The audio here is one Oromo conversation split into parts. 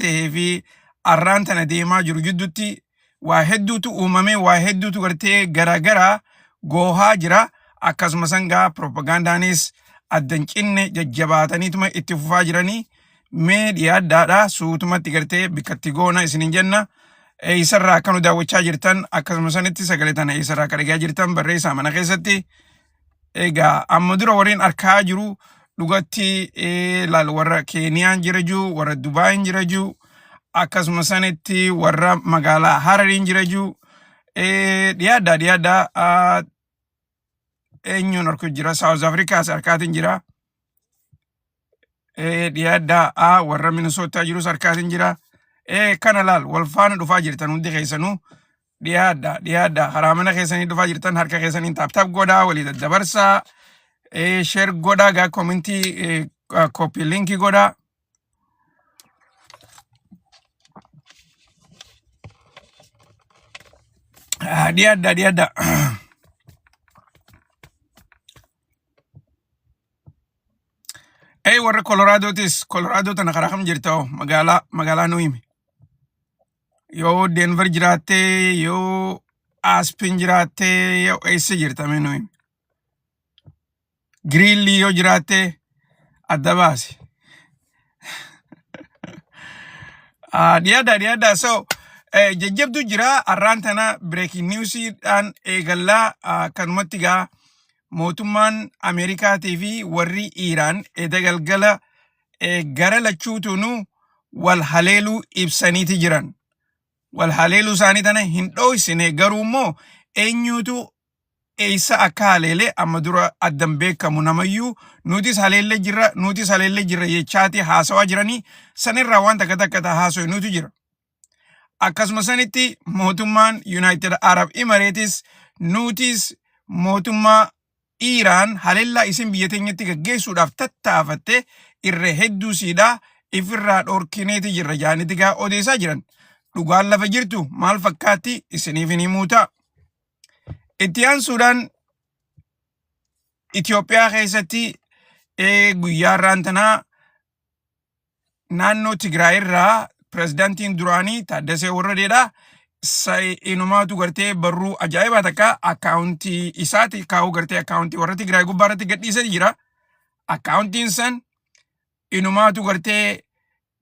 ta'ee fi arraan tana deemaa jiru jidduutti waa hedduutu uumame, waa hedduutu gartee garaagaraa goohaa jira. Akkasuma sangaa propagandaanis addan cinne jajjabaataniituma itti fufaa jiranii. Mee dhiyaadhaadha, suutumatti gartee bikkatti goona isinin jenna. Eessarraa akka nu daawwachaa jirtan, akkasuma sanitti sagalee tana eessarraa akka dhagaa jirtan barreessaa mana keessatti. Egaa amma dura warreen arkaa jiru dhugatti laal, warra Keeniyaan jira jiru, warra Dubaayin jira jiru, akkasuma sanitti warra magaalaa Harariin jira jiru. Dhiyaadhaa, dhiyaadhaa. Eenyuun arku jira? South Africaas harkaatiin jira. Dhiyaadhaa, warra Minnesota jirus harkaatiin jira. Kana laal, wal faana dhufaa jirtan hundi keessanuu. Dhiyaadha, dhiyaadha. Karaa mana keessanii dhufaa jirtan, harka keessaniin tap tap godhaa, walii daddabarsaa, share godhaa, gaa commentii copy linkii godhaa. Dhiyaadha, dhiyaadha. Warra Koloraadotis, Koloraadoo tana karaa kam jirta hoo? Magaalaa nu himi. Yoo Denver jiraattee, yoo Aspen jiraattee, yoo eessa jirta, mee nu himi. Greeley yoo jiraattee adda baasi. Dhiyaadha, dhiyaadha. So jajjabduu jira. Har'aan tana breaking newsiidhaan eegallaa. Kanumatti gaa mootummaan Ameerikaatii fi warri Iiraan eda galgala gara lachuutuunu wal haleeluu ibsaniiti jiran. Wal haleeluu isaanii tana hin dhoksine, garuu immoo eenyuutu eessa akka haleele amma dura addan beekamu namayyuu nutis haleellee jirra, nutis haleellee jirra jechaati haasawaa jiranii. Sanirraa waan takka takka ta haasoynuutu jira. Akkasuma sanitti mootummaan United Arab Emirates nutis mootummaa Iiraan haleellaa isin biyya teenyatti gaggeessuudhaaf tattaafatte irra hedduu siidhaa ifirraa dhorkineeti jirra jaanitti gaa odeessaa jiran. Dhugaan lafa jirtu maal fakkaatti isiniif hin himuu ta'a. Itti aansuudhaan Itoophiyaa keessatti guyyaa har'aan tanaa naannoo Tigraay irraa pirezidaantiin duraanii Taaddasee Warradeedha. Inumaatu gartee barruu ajaa'ibaa takka akkaawuntii isaati kaa'uu gartee akkaawuntii warra Tigraay gubbaa irratti gadhiisee jira. Akkaawuntiin san inumaatu gartee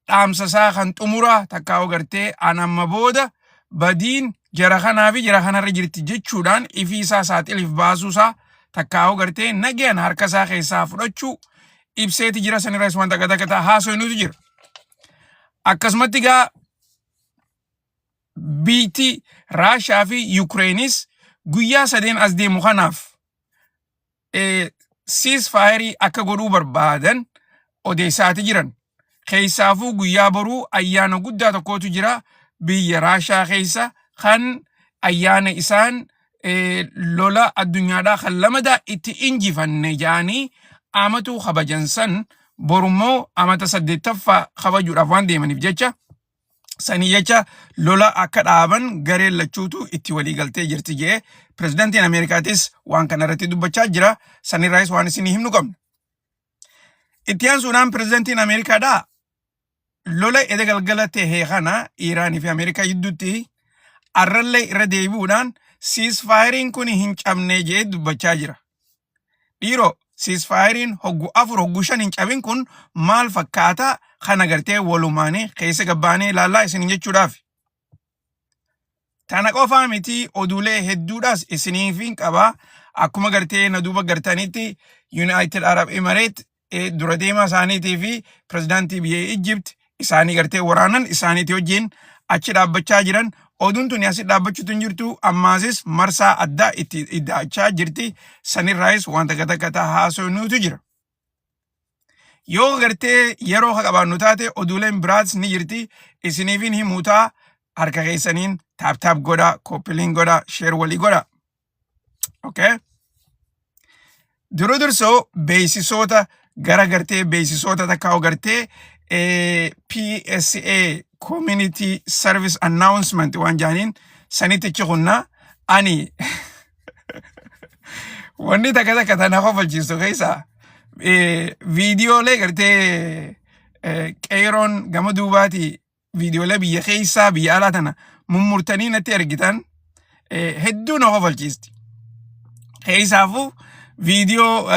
dhaamsa isaa kan xumuraa takkaa'u gartee an amma booda badiin jara kanaa fi jara kanarra jirti jechuudhaan ifii isaa saaxiliif baasuu isaa takkaa'u gartee nagayaan harka isaa keessaa fudhachuu ibseeti jira. Sanirraas waan takka takka ta'a haasoynuutu jira. Akkasumatti gaa biitti Raashaa fi Yukireenis guyyaa sadeen as deemu kanaaf ceasefire akka godhuu barbaadan odeessaati jiran. Keessaafuu guyyaa boruu ayyaana guddaa tokkotu jira biyya Raashaa keessa, kan ayyaana isaan lola addunyaadhaa kan lamadaa itti injifanne jedhanii amatu kabajan san borummoo amata 8ffaa kabajuudhaaf waan deemaniif jecha, sanii jecha lola akka dhaaban gareen lachuutu itti walii galtee jirti jee pirezidaantiin Ameerikaatis waan kana irratti dubbachaa jira. Sanirraayis waan isinii himnu qabna. Itti aansuudhaan pirezidaantiin Ameerikaadhaa lola eda galgala tahee kana Iiraanii fi Ameerikaa gidduutti arrallee irra deebi'uudhaan ceasefireen kun hin cabne jee dubbachaa jira. Dhiiroo, ceasefireen hoggu 4 hoggu 5 hin cabin kun maal fakkaata? Kana gartee walumaanii keessa gabbaanee ilaallaa isin jechuudhaaf. Tana qofaa miti, oduulee hedduudhaas isiniifin qaba. Akkuma gartee na duuba gartanitti United Arab Emirates dura deemaa isaaniitii fi pirezidaantii biyya Egypt isaanii gartee waraanan isaaniitii wajjin achi dhaabbachaa jiran. Oduun tuni asi dhaabbachuutu hin jirtu, ammaasis marsaa addaa itti iddaachaa jirti. Sanirraayis waan takka takka ta'a haasofnuutu jira. Yoo gartee yeroo ka qabaannu taate oduuleen biraas ni jirti, isiniifin himuu ta'a. Harka keessaniin tap tap godhaa, copy link godhaa, share walii godhaa. Okay? Dura dursoo beeksisoota gara gartee beeksisoota takka gartee PSA, Community Service Announcement waan jaaniin sanitti kunnaa. Ani wanni takka takka tana kofalchiistu keessaa viidiyoolee gartee qeeroon gama duubaati viidiyoolee biyya keessaa biyya alaa tana mummurtanii natti ergitan hedduu na kofalchiisti. Keessaafuu viidiyoo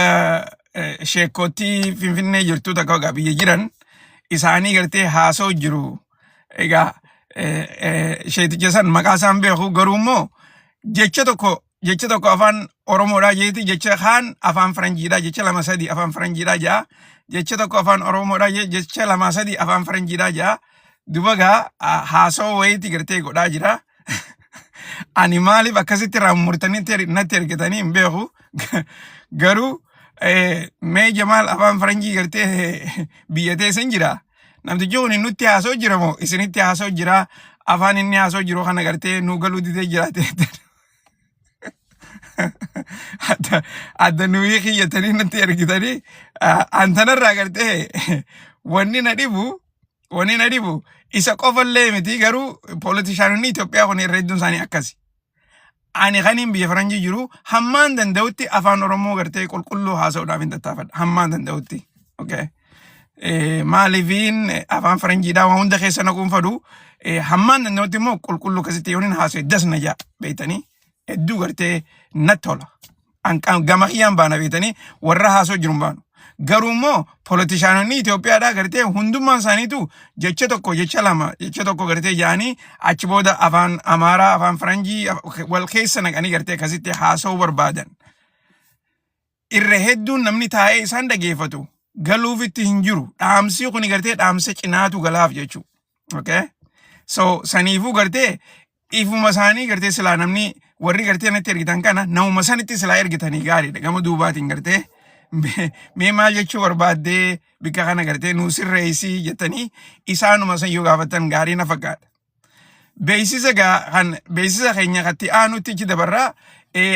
sheekkoottii Finfinnee jirtu takka egaa biyya jiran isaanii gartee haasoo jiru. Egaa sheeticha san maqaa isaan beeku garuu immoo jecha tokko afaan Oromoodhaa jeeti, jecha kaan afaan Faranjiidhaa, jecha lama sadi afaan Faranjiidhaa ja'a, jecha tokko afaan Oromoodhaa jecha lama sadi afaan Faranjiidhaa ja'a. Duba gaa haasoo wayiitti gartee godhaa jira. Ani maaliif akkasitti irraa murtanii natti ergitanii hin beeku. Garuu mee Jamaal afaan Faranjii gartee biyya teessan jira. Namtichi kun nutti haasoo jira moo isinitti haasoo jira? Afaan inni haasoo jiru kana gartee nu galuu didee jiraate. Adda adda nuyi kiyyatanii natti ergitanii antanarraa gartee wanni na dhibu isa qofallee miti, garuu polotishaanonni Itoophiyaa kun irra hedduun isaanii akkasi. Ani kaniin biyya faranjii jiru hammaan danda'utti afaan Oromoo gartee qulqulluu haasa'uudhaaf hin tattaafadha. Hammaan danda'utti. Okay. Maaliifiin afaan faranjiidhaa waan hunda keessa naquun fadhu, hammaan danda'utti immoo qulqulluu akkasitti yoon hin haasa'e das na ja'a beektanii hedduu gartee natti tola. Gama kiyyaan baana beektanii warra haasoo jiru hin baanu. Garuu immoo polotishaanonni Itoophiyaadhaa gartee hundummaan isaaniitu jecha tokko, jecha lama, jecha tokko gartee ja'anii achi booda afaan Amaaraa, afaan Faranjii wal keessa naqanii gartee akkasitti haasa'uu barbaadan. Irra hedduun namni taa'ee isaan dhageeffatu galuufitti hin jiru. Dhaamsi kuni gartee dhaamsa cinaatu galaaf jechuudha. Okay? So saniifuu gartee ifuma isaanii gartee silaa namni warri gartee natti ergitan kana namuma sanitti silaa ergitanii gaariidha. Gama duubaatiin gartee mee maal jechuu barbaaddee bikka kana gartee nuu sirreessii jettanii isaanuma san yoo gaafattan gaarii na fakkaata. Beeksisa gaa kan beeksisa keenya katti aanutti ichi dabarraa,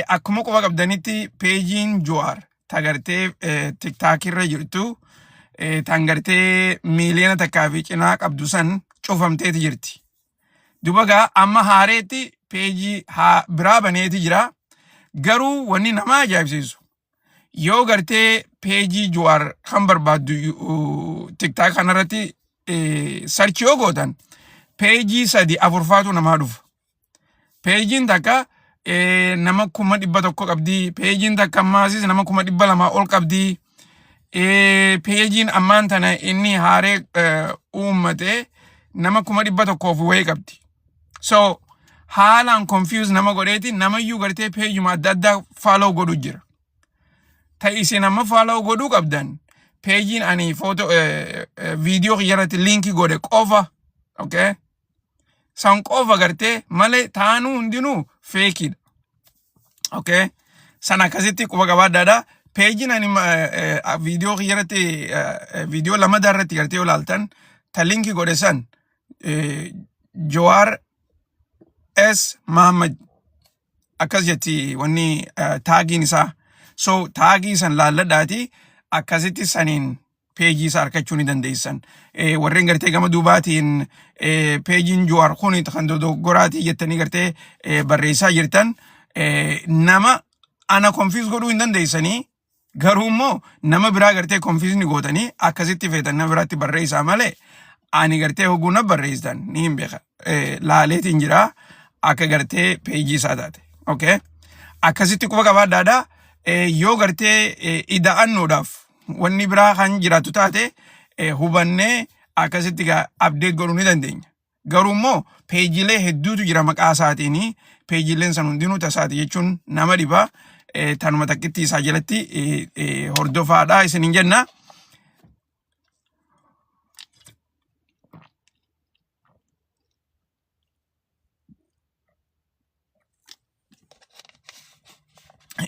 akkuma quba qabdanitti peejiin Jawaar tagartee TikTok irra jirtu tan gartee 1.1 million fi cinaa qabdu san cufamteeti jirti. Duba gaa amma haareetti peejii biraa baneeti jira. Garuu wanni nama ajaa'ibsiisu yoo gartee peejii Jawaar kan barbaaddu TikTok kanarratti search yoo gootan peejii sadi afurfaatu namaa dhufa. Peejiin takka nama 100,000 qabdi. Peejiin takka ammaasis nama 200,000 ol qabdi. Peejiin ammaan tana inni haaree uummate nama 100,000 fi wayii qabdi. So haalaan confuse nama godheeti namayyuu gartee peejuma adda addaa follow godhu jira. Ta isin amma follow godhuu qabdan peejiin ani footoo viidiyoo kiyyarratti linkii godhe qofa. Okay? San qofa gartee malee taanuu hundinuu fakeiidha. Okay? San akkasitti quba qabaadhaadha. Peejiin ani viidiyoo kiyyarratti viidiyoo lamadaa irratti gartee yoo ilaaltan ta linkii godhe san Jawaar S. Mahammad akkas jetti wanni tagiin isaa. So tagii san laalladhaati akkasitti saniin peejii isaa argachuu ni dandeessan. Warreen gartee gama duubaatiin peejiin Jawaar kun kan dogoggoraatii jettanii gartee barreessaa jirtan nama ana confuse godhuu hin dandeessanii, garuu immoo nama biraa gartee confuse ni gootanii akkasitti feetan nama biraatti barreessaa malee ani gartee hogguu na barreessitan ni hin beeka. Laaleetiin jira akka gartee peejii isaa taate. Okay? Akkasitti quba qabaadhaadha. Yoo gartee ida'annoodhaaf wanni biraa kan jiraatu taate hubannee akkasitti gaa update godhuu ni dandeenya. Garuu immoo peejiilee hedduutu jira maqaa isaatiin, peejiileen san hundinuu tasaati jechuun nama dhiba. Tanuma takkitti isaa jalatti hordofaadha isiniin jenna.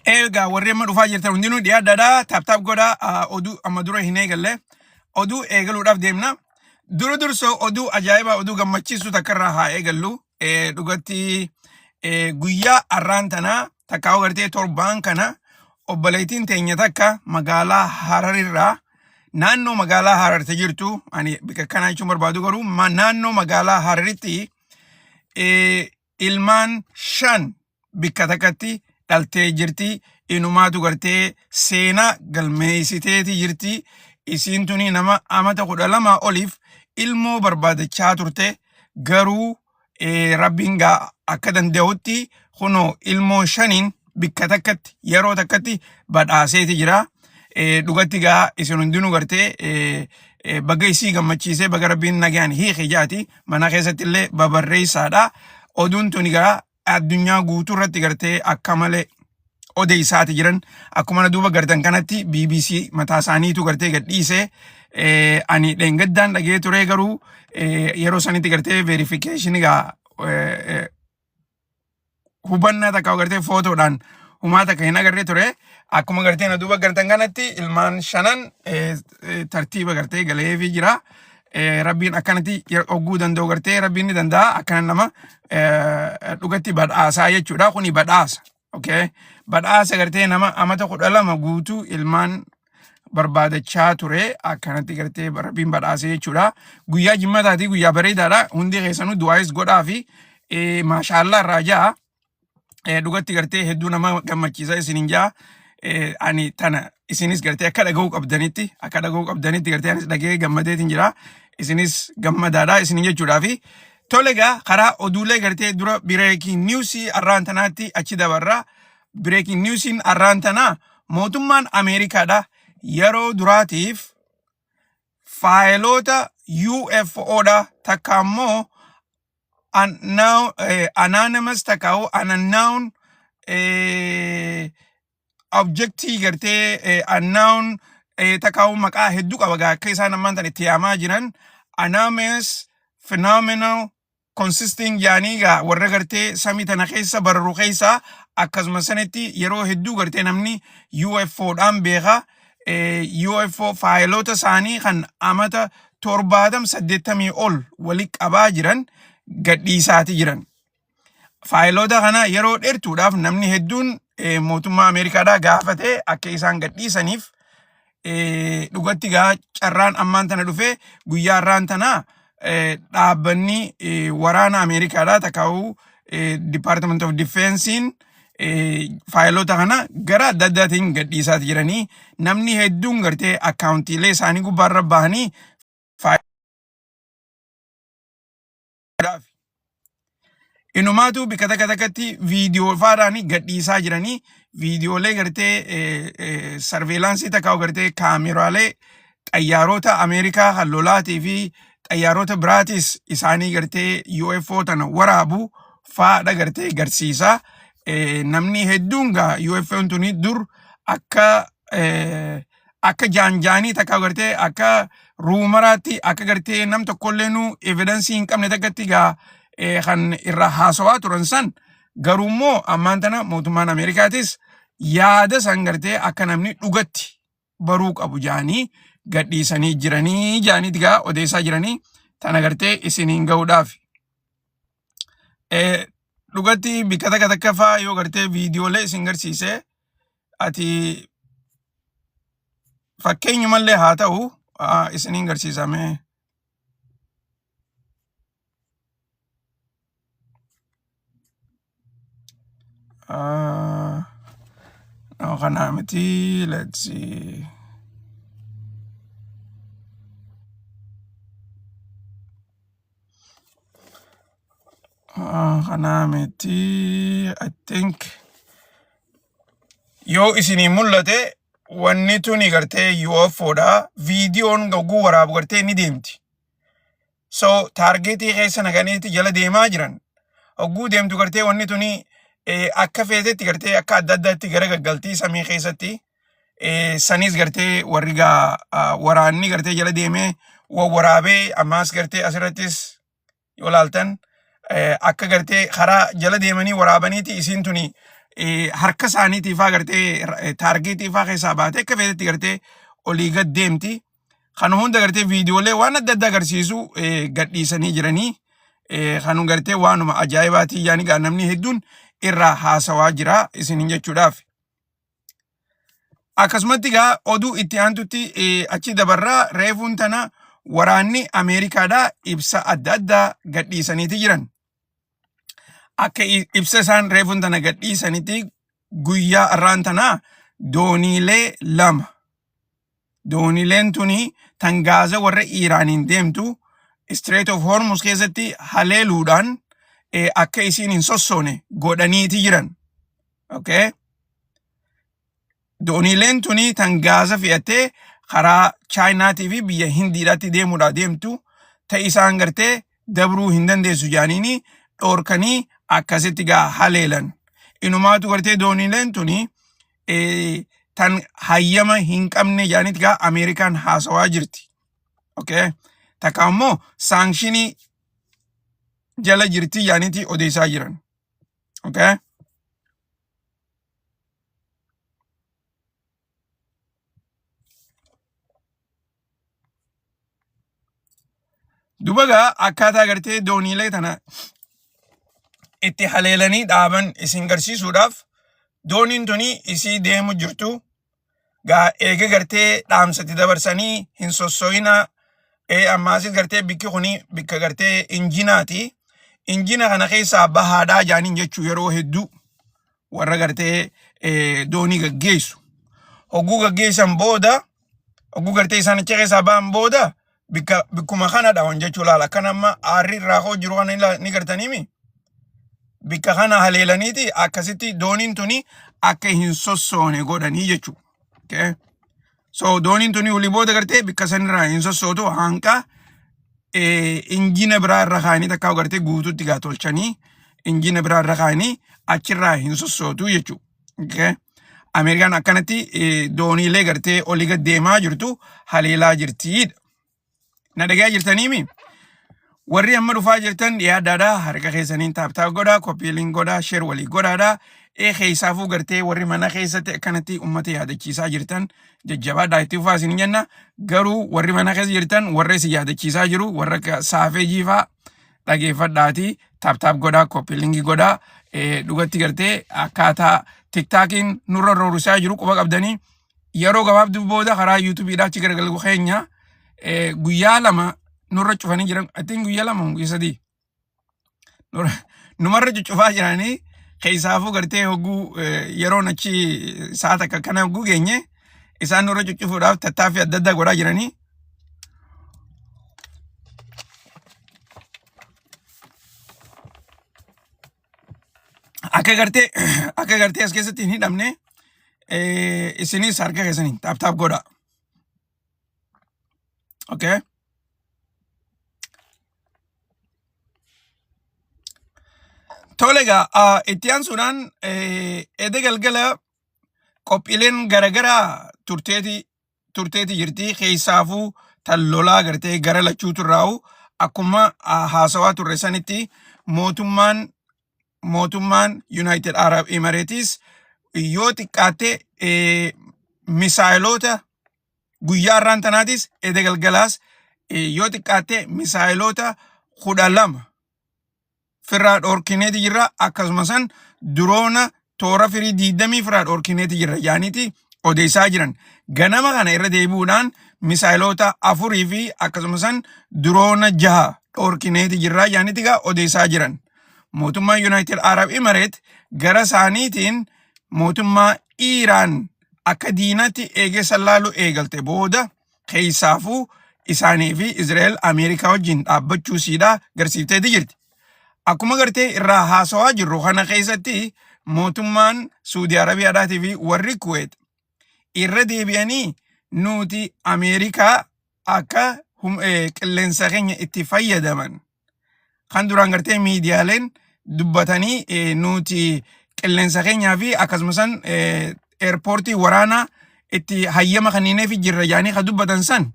Egaa warri amma dhufaa jirtan hundinuu dhiyaadhaadha. Tap tap godhaa, oduu amma dura hin eegalle. Oduu eegaluudhaaf deemna. Dura dursoo oduu ajaa'ibaa, oduu gammachiisu takka irraa haa eegallu. Dhugatti guyyaa arraan tanaa takka gartee torbaan kana obboleettiin teenya takka magaalaa Hararirraa, naannoo magaalaa Hararte jirtu, ani bika kanaa jechuun barbaadu, garuu naannoo magaalaa Hararitti ilmaan shan bikka takkatti dhaltee jirti. Inumaatu gartee seenaa galmeessiteeti jirti. Isiin tuni nama amata 12 oliif ilmoo barbaadachaa turte. Garuu rabbiin gaa akka danda'utti kunoo ilmoo shaniin bikka takkatti yeroo takkatti badhaaseeti jira. Dhugatti gaa isin hundinuu gartee baga isii gammachiisee baga rabbiin nagaan hiike jaati mana keessatti illee babarreessaadha. Oduun tuni gaa addunyaa guutuu irratti gartee akka malee odeessaati jiran akkuma na duuba gartan kanatti BBC mataa isaaniitu gartee gadhiise. Ani dheengaddaan dhagee ture garuu yeroo sanitti gartee verification gaa hubannaa takka gartee footoodhaan humaa takka hin agarree ture. Akkuma gartee na duuba gartan kanatti ilmaan shanan tartiiba gartee galeefii jira. Rabbiin akkanatti hogguu danda'u gartee rabbiin ni danda'a akkana nama dhugatti badhaasaa jechuudha. Kuni badhaasa. Okay. Badhaasa gartee nama amata 12 guutuu ilmaan barbaadachaa ture akkanatti gartee rabbiin badhaase jechuudha. Guyyaa jimmataatii guyyaa bareedaadha. Hundi keessanuu du'aayis godhaa fi maashaallaa irraa ja'a. Dhugatti gartee hedduu nama gammachiisa isinin jaa. Ani tana isinis gartee akka dhaga'uu qabdanitti gartee anis dhaga'ee gammadeetiin jira. Isinis gammadaadha isinin jechuudhaa fi tole egaa karaa oduulee gartee dura breaking newsii arraan tanaatti achi dabarra. Breaking newsiin arraan tanaa mootummaan Ameerikaadha yeroo duraatiif faayiloota UFOdha takka ammoo unknown, anonymous takka unknown objectii gartee unknown takka maqaa hedduu qaba gaa akka isaan ammaan tan itti yaamaa jiran anomalous phenomenal consisting jaanii gaa warra gartee samii tana keessa bararu keessa akkasuma sanitti yeroo hedduu gartee namni UFO dhaan beeka. UFO faayiloota isaanii kan amata 70 80 ol wali qabaa jiran gadhiisaati jiran. Faayiloota kana yeroo dheertuudhaaf namni hedduun mootummaa Ameerikaadhaa gaafatee akka isaan gadhiisaniif dhugatti gaa carraan ammaan tana dhufee guyyaa har'aan tana dhaabbanni waraana Ameerikaadhaa takkaa'uu Department of Defense'n faayilota kana gara adda addaatiin gadhiisaati jiranii namni hedduun gartee akkaawuntiilee isaanii gubbaarra bahanii faayidaaf. Inumaatu bikka takka takkatti viidiyoo faadhaan gadhiisaa jiranii viidiyoolee gartee surveillance takka gartee kaameraalee xayyaarota Ameerikaa kan lolaatii fi xayyaarota biraatis isaanii gartee UFO tana waraabu faadha gartee garsiisa. Namni hedduun gaa UFOn tuni dur akka jaanjaanii takka gartee akka rumoraatti akka gartee nam tokkollee nu evidence hin qabne takkatti gaa kan irraa haasawaa turan san garuu immoo ammaan tana mootummaan Ameerikaatis yaada san gartee akka namni dhugatti baruu qabu jaanii gadhiisanii jiranii jaaniiti gaa odeessaa jiranii tana gartee isiniin ga'uudhaaf. Dhugatti bikka takka takka faa yoo gartee viidiyoolee isin garsiise ati fakkeenyumallee haa ta'u isiniin garsiisame. No, kanaa miti. Let's see. Kanaa miti. I think yoo isinii mul'ate wanni tuni gartee UFO dha. Viidiyoon gogguu waraabu gartee ni deemti. So targetii keessa naqaniiti jala deemaa jiran. Hogguu deemtu gartee wanni tuni akka feetetti gartee akka adda addaatti gara gaggaltii samii keessatti sanis gartee warri gaa waraanni gartee jala deemee wawwaraabee ammaas gartee asirrattis yoo laaltan akka gartee karaa jala deemanii waraabaniiti isiin tuni harka isaaniitii faa gartee targetii faa keessaa baatee akka feetetti gartee olii gad deemti. Kan hunda gartee viidiyoolee waan adda addaa agarsiisu gadhiisanii jiranii kan gartee waanuma ajaa'ibaatii yaani gaa namni hedduun irraa haasawaa jira isiniin jechuudhaaf. Akkasumatti gaa oduu itti aantutti achi dabarraa reefuun tana waraanni Ameerikaadhaa ibsa adda addaa gadhiisaniiti jiran. Akka ibsa isaan reefuun tana gadhiisanitti guyyaa har'aan tanaa dooniilee lama. Dooniileen tuni tan gaaza warra Iiraaniin deemtu Strait of Hormuz keessatti haleeluudhaan akka isiin hin sossoone godhaniiti jiran. Okay? Dooniileen tuni tan gaasa fe'attee karaa Chaayinaatii fi biyya Hindiidhaatti deemuudhaa deemtu ta isaan gartee dabruu hin dandeessu jaaniini dhoorkanii akkasitti gaa haleelan. Inumaatu gartee dooniileen tuni tan hayyama hin qabne jaanitti gaa Ameerikaan haasawaa jirti. Okay? Takka ammoo saangshinii jala jirti jaaniiti odeessaa jiran. Okay? Duba gaa akkaataa gartee dooniilee tana itti haleelanii dhaaban isin garsiisuudhaaf dooniin tuni isii deemu jirtu gaa eega gartee dhaamsatti dabarsanii hin sosso'inaa ammaasis gartee bikki kuni bikka gartee injinaati. Injina kana keessaa bahaadhaa jaaniin jechuu yeroo hedduu warra gartee doonii gaggeessu. Hogguu gaggeessan booda hogguu gartee isaan achi keessaa ba'an booda bikka bikkuma kana dhawan jechuu laala. Kan amma aarri irraa koo jiru kana ni gartaniimi. Bikka kana haleelaniiti akkasitti dooniin tuni akka hin sossoone godhanii jechuudha. Okay. So dooniin tuni olii booda gartee bikka sanirraa hin sossootu hanqa injina biraa irra kaa'anii takkaa gartee guutuutti gaa tolchanii injina biraa irra kaa'anii achirraa hin sossootu jechuudha. Okay. Ameerikaan akkanatti dooniilee gartee olii gad deemaa jirtu haleelaa jirtiidha. Na dhagayaa jirtaniimi? Warri amma dhufaa jirtan dhiyaadhaadha. Harka keessaniin taap taap godhaa, koppiiliin godhaa, sheer walii godhaadha. Ee keessaafuu gartee warri mana keessatti akkanatti uummata yaadachiisaa jirtan jajjabaadhaa itti fufaa isin jenna. Garuu warri mana keessa jirtan warra isin yaadachiisaa jiru warra akka saafee jiifaa dhageeffadhaati taap taap godhaa, koppiiliingii godhaa. Dhugatti gartee akkaataa tiktaakiin nurra roorrisaa jiru quba qabdanii yeroo gabaabduu booda karaa yuutuubiidhaa achi garagalu keenya guyyaa 2 nurra cufanii jiran I think guyyaa 2 guyyaa 3 numarra cuccufaa jiranii keessaafuu gartee hogguu yeroon achi sa'a takka kana hogguu geenye isaan nurra cuccufuudhaaf tattaaffii adda addaa godhaa jiranii. Akka gartee akka gartee as keessatti hin hidhamne isinis harka keessaniin taap taap godhaa. Okay. Tole egaa itti aansuudhaan eda galgala qophiileen garaagaraa turteeti turteeti jirti keessaafuu tan lolaa gartee gara lachuutu irraa'u akkuma haasawaa turre sanitti mootummaan United Arab Emirates yoo xiqqaatte misaayiloota guyyaa har'aan tanaatis eda galgalaas yoo xiqqaatte misaayiloota 12 firraa dhoorkineeti jirra akkasuma san diroona toora firii 20 firraa dhoorkineeti jirra jaaniiti odeessaa jiran. Ganama kana irra deebi'uudhaan misaayiloota 4 fi akkasuma san diroona 6 dhoorkineeti jirra jaaniiti gaa odeessaa jiran. Mootummaan Yuunaayitid Arab Imareet gara isaaniitiin mootummaa Iiraan akka diinatti eegee sallaaluu eegalte booda keessaafuu isaanii fi Israa'el Ameerikaa wajjin dhaabbachuu siidhaa garsiifteeti jirti. Akkuma gartee irraa haasawaa jirru kana keessatti mootummaan Suudi Arabiyaadhaatii fi warri Kuweet irra deebi'anii nuti Ameerikaa akka qilleensa keenya itti fayyadaman kan duraan gartee miidiyaaleen dubbatanii nuti qilleensa keenyaa fi akkasumas eerpoortii waraanaa itti hayyama kanniineef jirra jaanii kan dubbatan san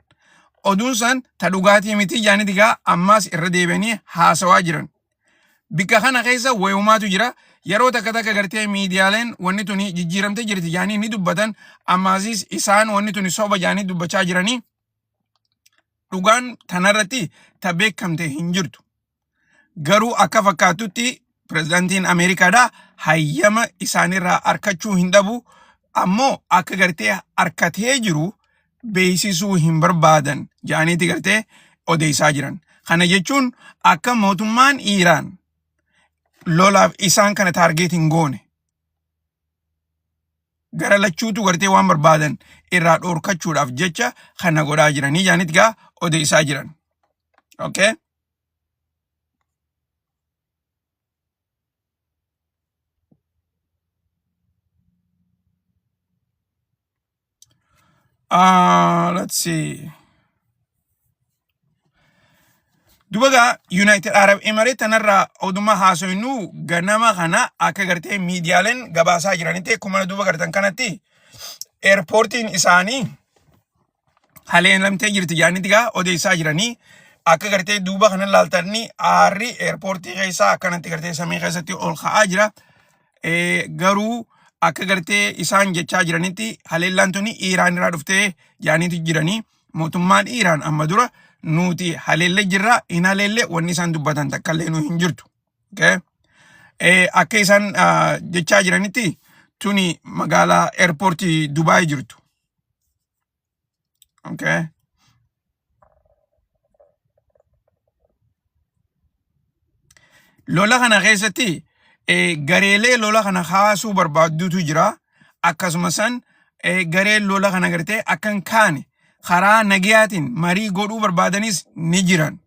oduun san ta dhugaatii miti jaanii digaa ammaas irra deebi'anii haasawaa jiran. Bikka kana keessa wayumaatu jira. Yeroo takka takka gartee miidiyaaleen wanni tuni jijjiiramtee jirti jaanii ni dubbatan ammaasis isaan wanni tuni soba jaanii dubbachaa jiranii. Dhugaan tanarratti ta beekamte hin jirtu. Garuu akka fakkaatutti pirezidaantiin Ameerikaadhaa hayyama isaanirraa arkachuu hin dhabu ammoo akka gartee arkatee jiru beeksisuu hin barbaadan jedhaniiti gartee odeessaa jiran. Kana jechuun akka mootummaan Iiraan lolaaf isaan kana taargeet hin goone. Gara lachuutu gartee waan barbaadan irraa dhoorkachuudhaaf jecha kana godhaa jiranii jaanitti gaa odeessaa jiran. Okay? Let's see. Duba gaa United Arab Emirates tanarraa oduma haasofnu ganama kana akka gartee miidiyaaleen gabaasaa jiranitti akkuma duba gartan kanatti eerpoortiin isaanii haleelamtee jirti jaanitti gaa odeessaa jiranii akka gartee duuba kana laaltanii aarri eerpoortii keessaa akkanatti gartee samii keessatti ol ka'aa jira. Garuu akka gartee isaan jechaa jiranitti haleellaan tuni Iiraan irraa dhuftee jaaniitu jiranii mootummaan Iiraan amma dura nuti haleellee jirra hin haleellee wanni isaan dubbatan takka illee nu hin jirtu. Okay? Akka isaan jechaa jiranitti tuni magaalaa eerpoortii Dubaay jirtu. Okay? Lola kana keessatti gareelee lola kana kaasuu barbaaddutu jira. Akkasuma san gareen lola kana gartee akka hin kaane karaa nagayaatiin marii godhuu barbaadanis ni jiran.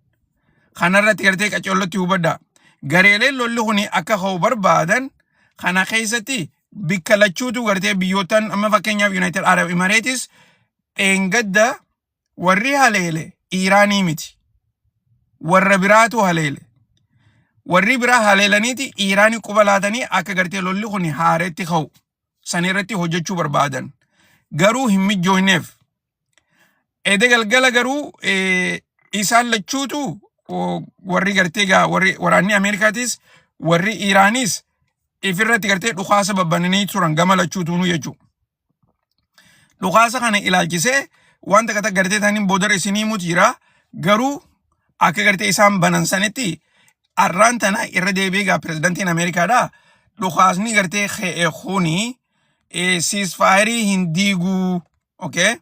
Kanarratti gartee qacollotti hubadhaa. Gareeleen lolli kun akka ka'u barbaadan kana keessatti bikka lachuutu gartee biyyootan amma fakkeenyaaf United Arab Emirates dheengadda warri haleele Iiraanii miti. Warra biraatu haleele. Warri biraa haleelaniiti Iiraanii quba laatanii akka gartee lolli kun haaretti ka'u san irratti hojjechuu barbaadan. Garuu hin mijjooyneef. Ede galgala garuu isaan lachuutu warri gartee gaa warri waraanni Ameerikaatis warri Iiraanis ifirratti gartee dhukaasa babbananii turan gama lachuutuunuu jechuudha. Dhukaasa kana ilaalchisee waan takka takka gartee taniin boodara isinii himuutu jira. Garuu akka gartee isaan banan sanitti arraan tana irra deebi'ee gaa pirezidantiin Ameerikaadha. Dhukaasni gartee ka'e kuni siisfaayirii hin diiguu. Okay?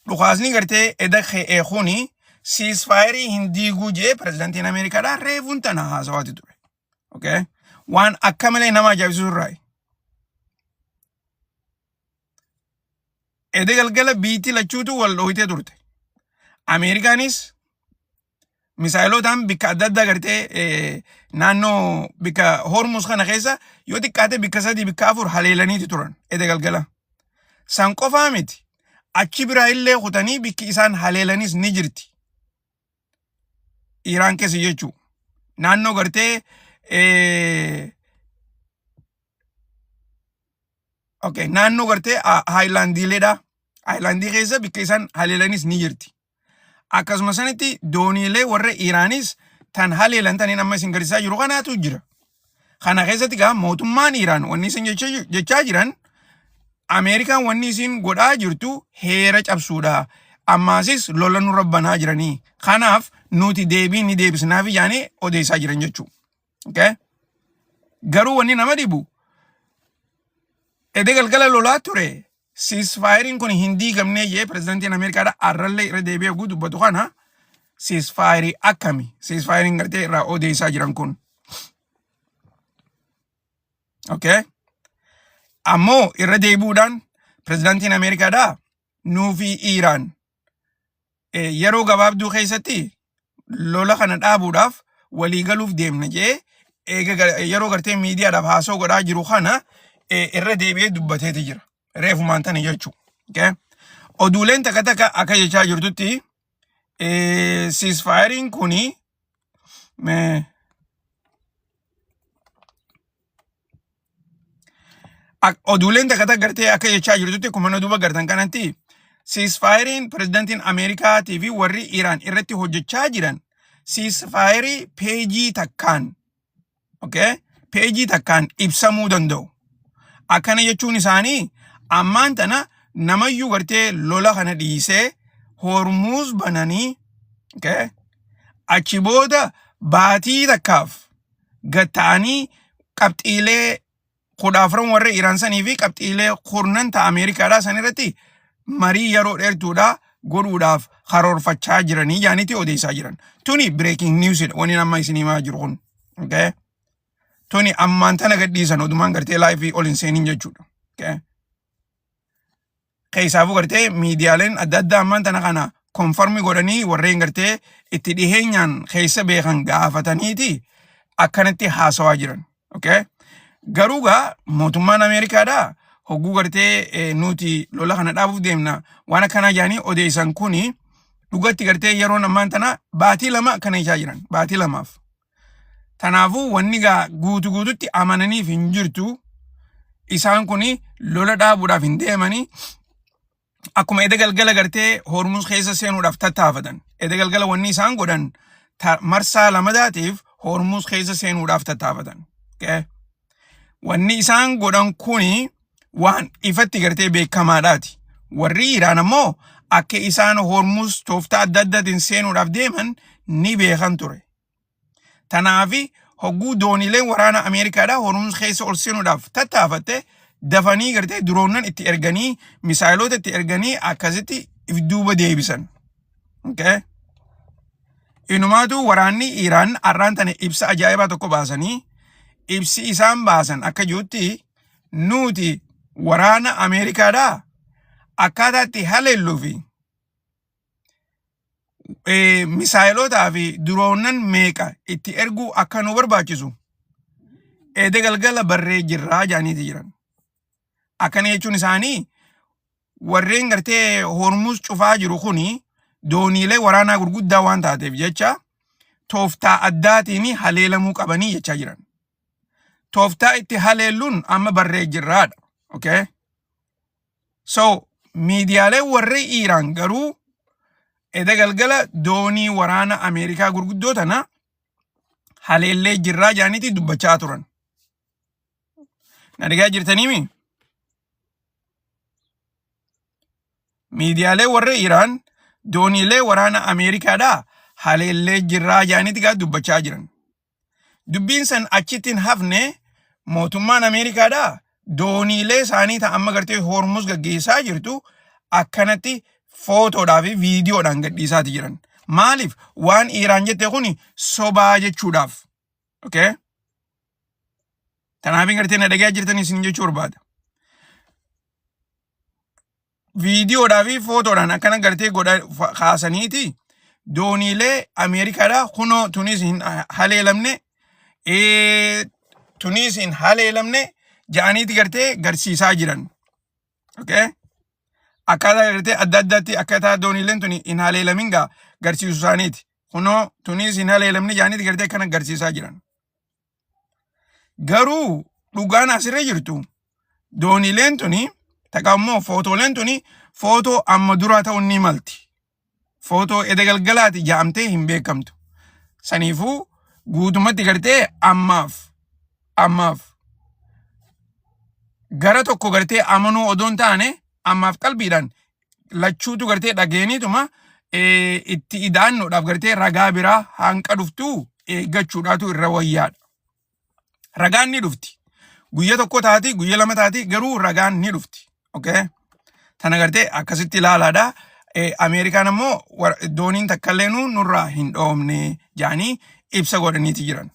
Dhukaasni gartee eda ka'e kuni siisfaayirii hin diiguu jee pirezidantiin Ameerikaadha reefuun tana haasawaati ture. Okay? Waan akka malee nama ajaa'ibsiisu irraayi. Ede galgala biitti lachuutu wal dhooytee turte. Ameerikaanis misaayilotaan bikka adda addaa gartee naannoo bikka Hormuz kana keessa yoo xiqqaate bikka sadii bikka afur haleelaniiti turan ede galgala. San qofaa miti. Achi biraa illee kutanii bikki isaan haleelanis ni jirti. Iraan keessa jechuudha. Naannoo gartee okay, naannoo gartee haayilaandiileedha. Haayilaandii keessa bikka isaan haleelanis ni jirti. Akkasuma sanitti dooniilee warra Iraanis tan haleelan taniin amma isin garsiisaa jiru kanaatu jira. Kana keessatti gaa mootummaan Iraan wanni isin jechaa jiran Ameerikaan wanni isin godhaa jirtu heera cabsuudha. Ammaasis lola nurra banaa jiranii. Kanaaf nuti deebii ni deebisnaafi jaanii odeessaa jiran jechuudha. Okay? Garuu wanni nama dhibu ede galgala lolaa ture siisfaayiriin kun hin diigamnee jee pirezidantiin Ameerikaadha arrallee irra deebi'ee oguu dubbatu kana siisfaayirii akkami siisfaayiriin gartee irraa odeessaa jiran kun. Okay? Ammoo irra deebi'uudhaan pirezidantiin Ameerikaadha nuufi Iiraan yeroo gabaabduu keessatti lola kana dhaabuudhaaf walii galuuf deemna jee eega yeroo gartee miidiyaadhaaf haasoo godhaa jiru kana irra deebi'ee dubbateeti jira. Reefumaan tana jechuudha. Okay? Oduuleen takka takka akka jechaa jirtutti siisfaayiriin kuni mee Oduuleen takka takka gartee akka jechaa jirtutti akkuma na duuba gartan kanatti siisfaayiriin pirezidantiin Ameerikaatii fi warri Iraan irratti hojjechaa jiran siisfaayirii peejii takkaan okay, peejii takkaan ibsamuu danda'u. Akkana jechuun isaanii ammaan tana namayyuu gartee lola kana dhiisee Hormuuz bananii okay, achi booda baatii takkaaf gad ta'anii qabxiilee 14 warra Iraan sanii fi qabxiilee kurnan ta Ameerikaadhaa san irratti marii yeroo dheertuudhaa godhuudhaaf karoorfachaa jiranii jaanitti odeessaa jiran. Tuni breaking news dha wani amma isin himaa jiru kun. Okay? Tuni ammaan tana gadhiisan odumaan gartee live ol hin seenin jechuudha. Okay? Keessaafuu gartee miidiyaaleen adda addaa ammaan tana kana konfarmi godhanii warreen gartee itti dhiheenyaan keessa beekan gaafataniiti akkanatti haasawaa jiran. Okay? Garuu gaa mootummaan Ameerikaadhaa hogguu gartee nuti lola kana dhaabuuf deemna waan akkanaa jedhanii odeessan kuni dhugatti gartee yeroon ammaan tana baatii 2 akkana jechaa jiran baatii 2f. Tanaafuu wanni gaa guutu guututti amananiif hin jirtu. Isaan kuni lola dhaabuudhaaf hin deemanii akkuma eda galgala gartee Hormuz keessa seenuudhaaf tattaafatan. Eda galgala wanni isaan godhan marsaa lamadaatiif Hormuz keessa seenuudhaaf tattaafatan. Okay? Wanni isaan godhan kuni waan ifatti gartee beekamaadhaati. Warri Iraan ammoo akka isaan Hormuz tooftaa adda addaatiin seenuudhaaf deeman ni beekan ture. Tanaafi hogguu dooniileen waraana Ameerikaadhaa Hormuz keessa ol seenuudhaaf tattaafatte dafanii gartee diroonnan itti erganii misaayiloota itti erganii akkasitti if duuba deebisan. Okay? Inumaatu waraanni Iraan arraan tana ibsa ajaa'ibaa tokko baasanii ibsi isaan baasan akka jirutti nuti waraana Ameerikaadhaa akkaataa itti haleelluu fi misaayilotaa fi diroonnan meeqa itti erguu akka nu barbaachisu eeda galgala barree jirraa jaaniiti jiran. Akkana jechuun isaanii warreen gartee Hormuz cufaa jiru kuni dooniilee waraanaa gurguddaa waan taateef jecha tooftaa addaatiin haleelamuu qabanii jechaa jiran. Tooftaa itti haleelluun amma barree jirraadha. Okay? So miidiyaaleen warri Iiraan garuu eda galgala doonii waraana Ameerikaa gurguddoo tana haleellee jirraa jaaniiti dubbachaa turan. Na dhagaa jirtaniimi? Miidiyaaleen warri Iiraan dooniilee waraana Ameerikaadhaa haleellee jirraa jaaniiti gaa dubbachaa jiran. Dubbiin san achitti hin hafne mootummaan Ameerikaadhaa dooniilee isaanii ta amma gartee Hormuz gaggeessaa jirtu akkanatti footoodhaa fi viidiyoodhaan gadhiisaati jiran. Maaliif waan Iiraan jette kuni sobaa jechuudhaaf. Okay? Kanaaf gartee na dhagaa jirtan isin jechuu barbaada. Viidiyoodhaa fi footoodhaan akkana gartee godha kaasaniiti dooniilee Ameerikaadhaa kunoo tunis hin haleelamne tunis hin haleelamne ja'aniiti gartee garsiisaa jiran. Okay? Akkaataa gartee adda addaatti akkaataa dooniileen tuni hin haleelamin gaa garsiisu isaaniiti. Kunoo tunis hin haleelamne ja'aniiti gartee akkana garsiisaa jiran. Garuu dhugaan asirra jirtu dooniileen tuni takka immoo footooleen tuni footoo amma duraa ta'uun ni malti. Footoo eda galgalaati ja'amtee hin beekamtu. Saniifuu guutumatti gartee ammaaf ammaaf gara tokko gartee amanuu odoo hin taane ammaaf qalbiidhaan lachuutu gartee dhageeniituma itti idaannoodhaaf gartee ragaa biraa hanqa dhuftuu eeggachuudhaatu irra wayyaadha. Ragaan ni dhufti. Guyya tokko taati, guyya lama taati garuu ragaan ni dhufti. Okay? Tana gartee akkasitti ilaalaadha. Ameerikaan ammoo dooniin takkallee nurraa hin dhoomne jedhanii ibsa godhaniiti jiran.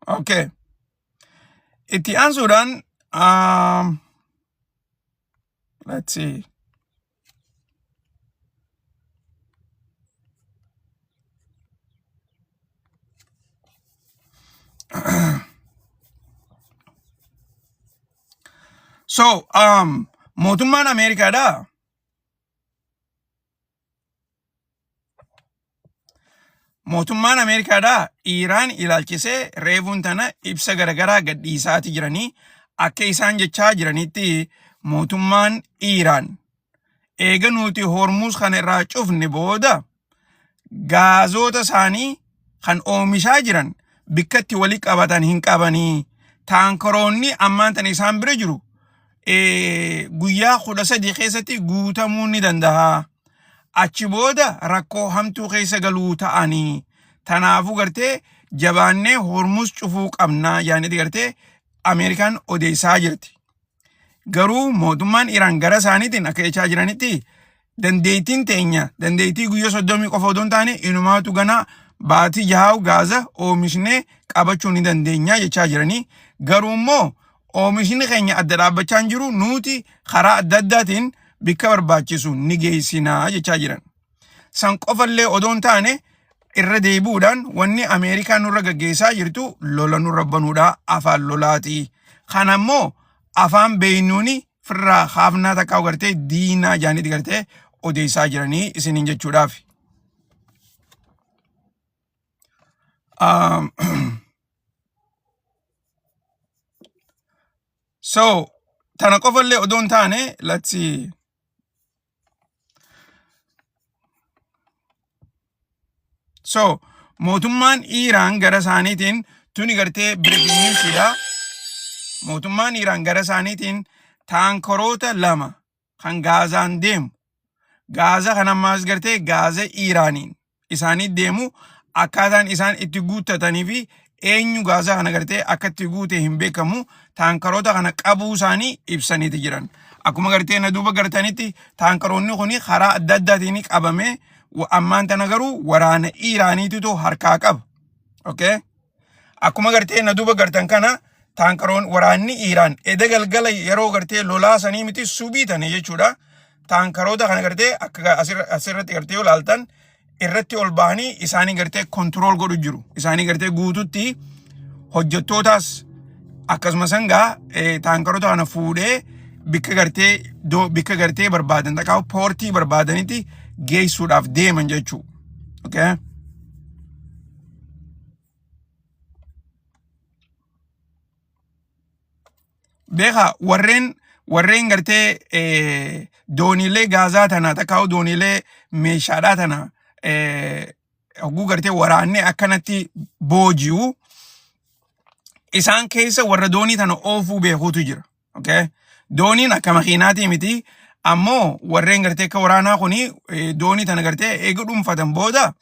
Okay. Itti aansuudhaan let's see. So, mootummaan Ameerikaadhaa mootummaan Ameerikaadhaa Iiraan ilaalchisee reefuun tana ibsa garagaraa gadhiisaati jiranii akka isaan jechaa jiranitti mootummaan Iiraan eega nuti Hormuz kana irraa cufne booda gaazoota isaanii kan oomishaa jiran bikkatti wali qabatan hin qabanii taankaroonni ammaan tana isaan bira jiru guyyaa 13 keessatti guutamuu ni danda'a. Achi booda rakkoo hamtuu keessa galuu ta'anii tanaafuu gartee jabaannee Hormuz cufuu qabnaa jaaniiti gartee Ameerikaan odeessaa jirti. Garuu mootummaan Iraan gara isaaniitiin akka jechaa jiranitti dandeettiin teenya dandeettii guyyaa 30 qofa odoo hin taane inumaatu gana baatii jahaa gaaza oomishnee qabachuu ni dandeenya jechaa jiranii. Garuu immoo oomishni keenya adda dhaabbachaa hin jiru nuti karaa adda addaatiin bikka barbaachisu ni geessinaa jechaa jiran. San qofallee odoo hin taane irra deebi'uudhaan wanni Ameerikaan nurra gaggeessaa jirtu lola nurra banuudha afaan lolaati. Kana immoo afaan beeynuuni firraa haafnaa takkaa gartee diinaa jaaniiti gartee odeessaa jiranii isiniin jechuudhaaf. So tana qofallee odoo hin taane let's see. So mootummaan Iiraan gara isaaniitiin tuni gartee breaking newsidha. Mootummaan Iiraan gara isaaniitiin taankoroota lama kan Gaazaan deemu Gaaza kan ammaas gartee Gaaza Iiraaniin isaanii deemu akkaataan isaan itti guuttatanii fi eenyu Gaazaa kana gartee akka itti guute hin beekamu taankaroota kana qabuu isaanii ibsaniiti jiran. Akkuma gartee na duuba gartanitti taankaroonni kun karaa adda addaatiin qabamee ammaan tana garuu waraana Iiraaniititu harkaa qaba. Okay? Akkuma gartee na duuba gartan kana taankaroon waraanni Iiraan eda galgala yeroo gartee lolaa sanii miti subii tane jechuudha. Taankaroota kana gartee akka asirratti gartee yoo ilaaltan irratti ol bahanii isaanii gartee kontirool godhu jiru. Isaanii gartee guututti hojjettootaas akkasuma sangaa taankaroota kana fuudhee bikka gartee bikka gartee barbaadan takkaa poortii barbaadanitti geessuudhaaf deeman jechuudha. Okay? Beekaa warreen warreen gartee dooniilee gaazaa tana takkaa dooniilee meeshaadhaa tana hogguu gartee waraanni akkanatti booji'u isaan keessa warra doonii tana oofuu beekuutu jira. Okay? Dooniin akka makiinaatii miti. Ammoo warreen gartee akka waraanaa kuni doonii tana gartee eega dhuunfatan booda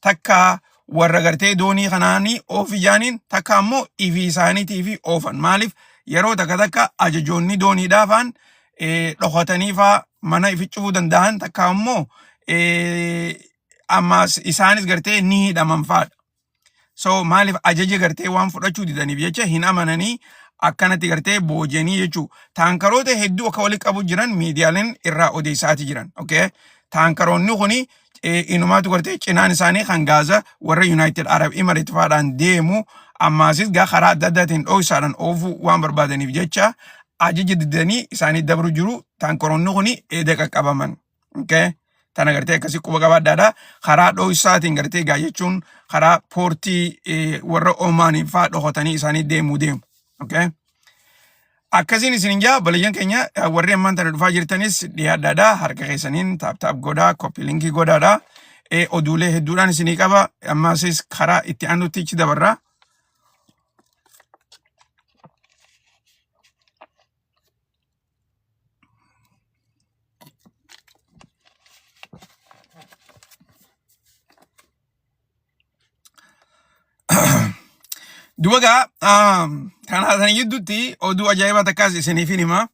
takka warra gartee doonii kanaanii oofi jaaniin takka ammoo ifii isaaniitii fi oofan. Maaliif yeroo takka takka ajajoonni dooniidhaa faan dhokatanii faa mana ifi cufuu danda'an takka ammoo ammaas isaanis gartee ni hidhaman faadha. So maaliif ajaja gartee waan fudhachuu didaniif jecha hin amananii akkanatti gartee booji'anii jechuu. Taankaroota hedduu akka walitti qabu jiran miidiyaaleen irraa odeessaati jiran. Okay? Taankaroonni kuni inumaatu gartee cinaan isaanii kan Gaaza warra United Arab Emirates faadhaan deemu ammaasis gaa karaa adda addaatiin dhooksaadhaan oofuu waan barbaadaniif jecha ajaja didanii isaanii dabru jiru taankaroonni kuni eeda qaqqabaman. Okay? Tana gartee akkasii quba qabaadhaadha. Karaa dhoksaatiin gartee gaa jechuun karaa poortii warra Omaanii faa dhokatanii isaanii deemuu deemu. Okay? Akkasiin isin jaa obboleeyyan keenya warri ammaan tana dhufaa jirtanis dhiyaadhaadha. Harka keessaniin taap taap godhaa, koppii linkii godhaadha. Oduulee hedduudhaan isinii qaba. Ammaasis karaa itti aanutti ichi dabarra. Duba gaa kanaa sana gidduutti oduu ajaa'ibaa takkaas isiniifin hima.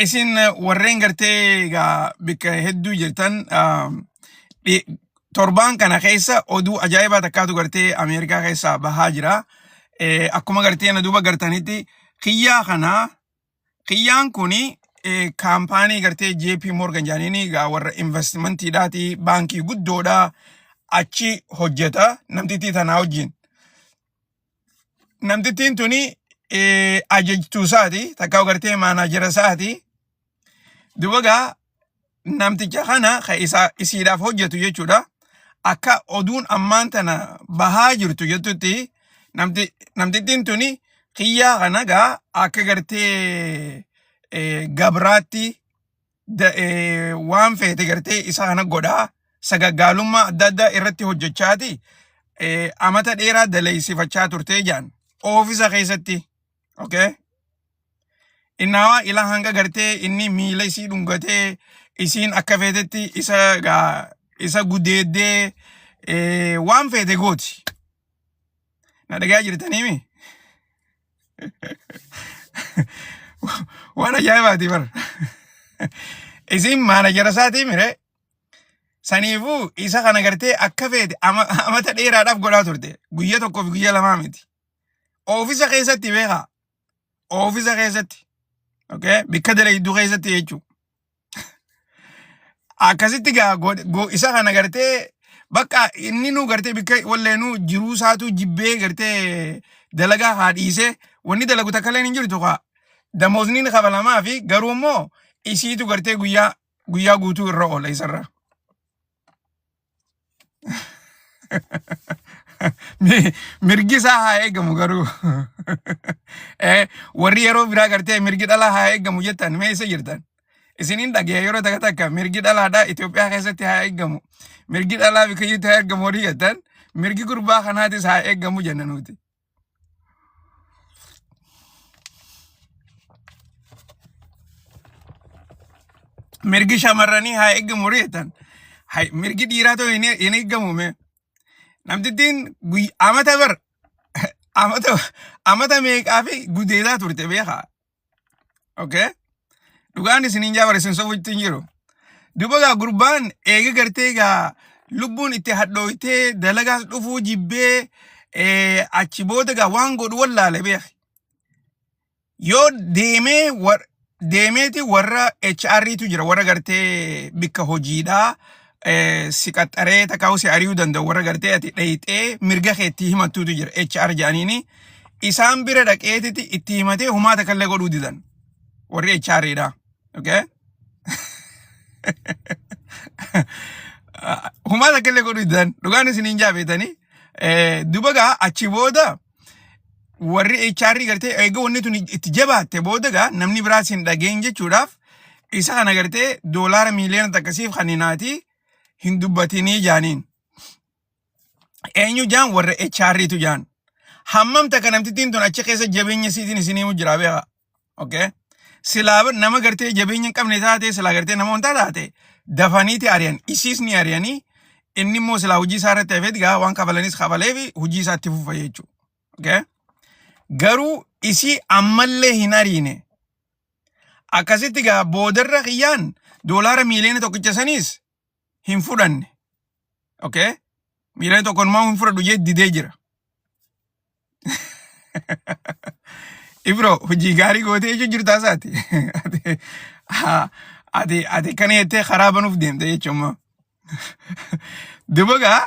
Isin warreen gartee egaa bikka hedduu jirtan torbaan kana keessa oduu ajaa'ibaa takkaatu gartee Ameerikaa keessaa bahaa jira. Akkuma gartee na duuba gartanitti kiyyaa kana kiyyaan kuni kaampaanii gartee JP Morgan jedhaniini egaa warra investmentiidhaati baankii guddoodha achi hojjeta namtittii tanaa wajjin. Namtittiin tuni ajajtuu isaati takka gartee maanaajera isaati. Duba gaa namticha kana ka isa isiidhaaf hojjetu jechuudha. Akka oduun ammaan tana bahaa jirtu jettutti namtittiin tuni kiyyaa kana gaa akka gartee gabraatti waan feete gartee isa kana godhaa sagaggaalummaa adda addaa irratti hojjechaati amata dheeraa daleessifachaa turtee jaan oofisa keessatti okay innaawaa ilaa hanga gartee inni miila isii dhungatee isiin akka feetetti isa gaa isa gudeeddee waan feete gooti na dhagaa jirtaniimi Waan ajaa'ibaati bara. Isiin maanajara isaatii mire. Saniifuu isa kana gartee akka feete amata dheeraadhaaf godhaa turte. Guyya tokkoo fi guyya lamaa miti. Oofisa keessatti beekaa. Oofisa keessatti. Okay? Bikka dalayduu keessatti jechuudha. Akkasitti gaa isa kana gartee bakka inni nu gartee bikka walleenuu jiruu isaatu jibbee gartee dalagaa haa dhiisee wanni dalagu takka illee hin jirtu kaa. Damoosni ni kafalamaa fi garuu immoo isiitu gartee guyyaa guyyaa guutuu irra oola isarra. Mirgi isaa haa eegamu garuu. Warri yeroo biraa gartee mirgi dhalaa haa eegamu jettan mee isa jirtan. Isiniin dhageenya yeroo takka takka mirgi dhalaadhaa Itoophiyaa keessatti haa eegamu. Mirgi dhalaa bikkayyutti haa eegamu warri jettan mirgi gurbaa kanaatis haa eegamu jenna nuti. Mirgi shamarranii haa eegamu warri jettan. Hay, mirgi dhiiraa ta'u hin eegamu mee. Namtittiin amata bar amata meeqaa fi gudeedaa turte beekaa. Okay? Dhugaan isiniin jaa bara isin sobuutti hin jiru. Duuba gaa gurbaan eega gartee gaa lubbuun itti hadhooytee dalagaas dhufuu jibbee achi booda gaa waan godhu wallaale beeki. Yoo deemee deemeeti warra HR'tu jira warra gartee bikka hojiidhaa si qaxxaree takkaa'u si ari'uu danda'u warra gartee ati dhayxee mirga keetti himattuutu jira HR jedhaniini isaan bira dhaqeetiti itti himatee humaa takkallee godhuu didan warri HR dha. Okay? Humaa takkallee godhuu didan dhugaan isiniin jaabeetanii duba gaa achi booda warri HR gartee eega wanni tun itti jabaatte booda gaa namni biraas hin dhageen jechuudhaaf isa kana gartee doolaara miiliyoona takka siif kaninaati hin dubbatinii jaaniin. Eenyu jaan warra HR tu jaan. Hammam takka namtittiin tun achi keessa jabeenya siitiin isin himu jira beekaa. Okay? Silaa nama gartee jabeenya hin qabne taate silaa gartee nama wanta taate dafaniiti ari'an isiis ni ari'anii inni immoo silaa hojii isaa irratti hafeet gaa waan kafalanis kafalee fi hojii isaa itti fufa jechuudha. Okay? Garuu isii ammallee hin ariine. Akkasitti gaa boodarra kiyyaan doolaara miiliyoona tokkicha saniis hin fudhanne. Okay? Miiliyoona tokko numaa hin fudhadhu jee didee jira. Ibro hojii gaarii gootee jechuun jirtaa isaati. Ati ati kana jettee karaa banuuf deemte jechuun. Duba gaa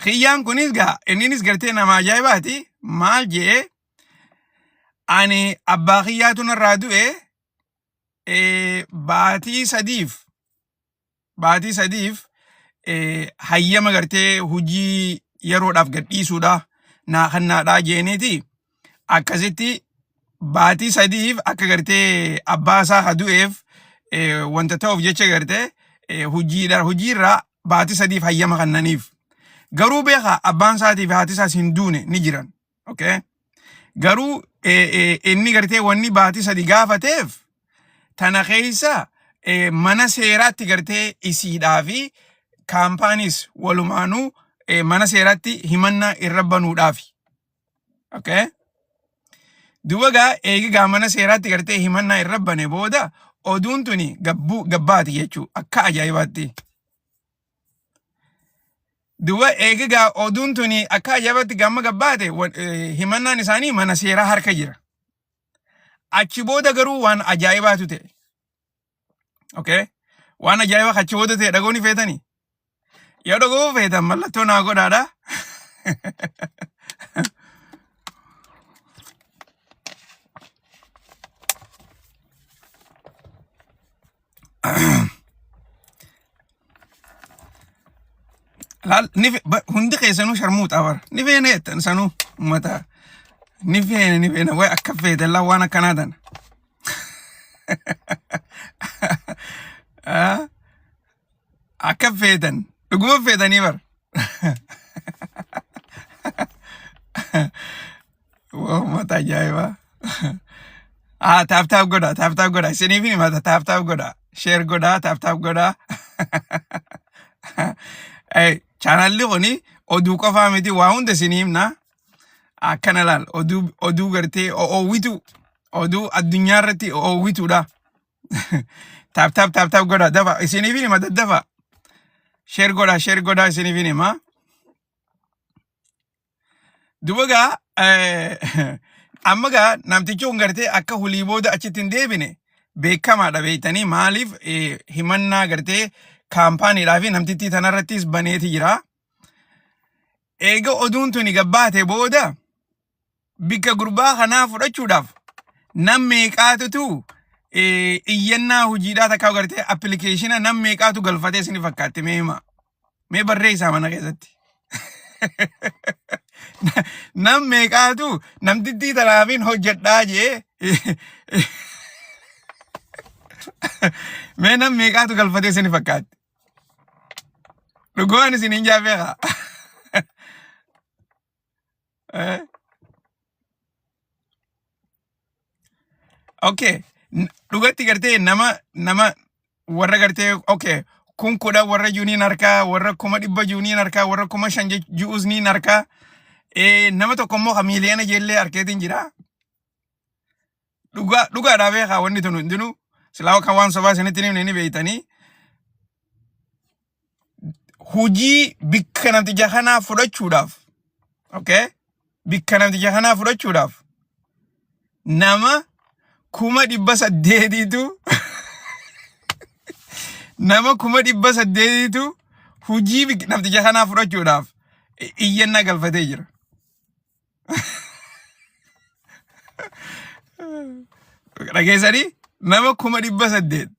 kiyyaan kunis gaa inninis gartee nama ajaa'ibaati maal jee ani abbaa kiyyaatu narraa du'e baatii sadiif baatii sadiif hayyama gartee hujii yeroodhaaf gadhiisuudha naa kannaadhaa jeeniiti akkasitti baatii sadiif akka gartee abbaa isaa ha du'eef wanta ta'uuf jecha gartee hojiirraa baatii sadiif hayyama kannaniif. Garuu beekaa abbaan isaatii fi haati isaas hin duune ni jiran. Okay? Garuu inni gartee wanni baatii sadi gaafateef tana keessa mana seeraatti gartee isiidhaa fi kaampaaniis walumaanuu mana seeraatti himannaa irra banuudhaafi. Okay? Duuba gaa eegi gaa mana seeraatti gartee himannaa irra bane booda oduun tuni gabbuu gabbaati jechuu akka ajaa'ibaatti. Duuba eegi gaa oduun tuni akka ajaa'ibaatti gamma gabbaate himannaan isaanii mana seeraa harka jira. Achi booda garuu waan ajaa'ibaatu ta'e. Okay? Waan ajaa'ibaa achi booda ta'e dhaga'uu ni feetanii? Yoo dhaga'uu feetan mallattoo naa godhaadha. Laal ni hundi keessanuu sharmuuxaa bara. Ni feene jettan sanuu uummata. Ni feene ni feene way akka feetan laa waan akkanaa tana. Ah, Akka feetan dhuguma feetanii bara. Waa uummata ajaa'ibaa. Ah, tap tap godha, tap tap godha. Isiniif himata tap tap godha. Share godha, tap tap godha. Eh, chaanalli kuni oduu qofaa miti waa hunda isinii himna. Akkana laal oduu oduu gartee oowwitu oduu addunyaa irratti oowwituudha. Tap tap tap tap godhaa dafa isiniif hima daddafa. Share godhaa share godhaa isiniif hima. Duba gaa amma gaa namtichi kun gartee akka hulii booda achitti hin deebine beekamaadha beektanii maaliif himannaa gartee kaampaaniidhaa fi namtittii tanarrattis baneeti jira. Eega oduun tuni gabbaate booda bikka gurbaa kanaa fudhachuudhaaf nam meeqaatutu iyyannaa hojiidhaa takkaa gartee appilikeeshina nam meeqaatu galfatee isin fakkaatti mee himaa. Mee barreessaa mana keessatti. Nam meeqaatu namtittii tanaafiin hojjedhaa jee mee nam meeqaatu galfatee isin fakkaatti. Dhugaan isin hin jaafeeqa. Eh? Okay. Dhugatti gartee nama nama warra gartee okay kun kudha warra juuniin harkaa warra 100,000 juuniin harkaa warra 5,000 ju'us niin harkaa nama tokko immoo ka miiliyoona jeellee harkeetiin jira. Dhugaa dhugaadhaa beekaa wanni tun hundinuu silaa kan waan sobaa isinitti himne ni beektanii. Hujii bikka namticha kanaa fudhachuudhaaf okay bikka namticha kanaa fudhachuudhaaf nama 800,000tu nama 800,000tu hujii namticha kanaa fudhachuudhaaf iyyannaa galfatee jira. Dhageessanii nama 800,000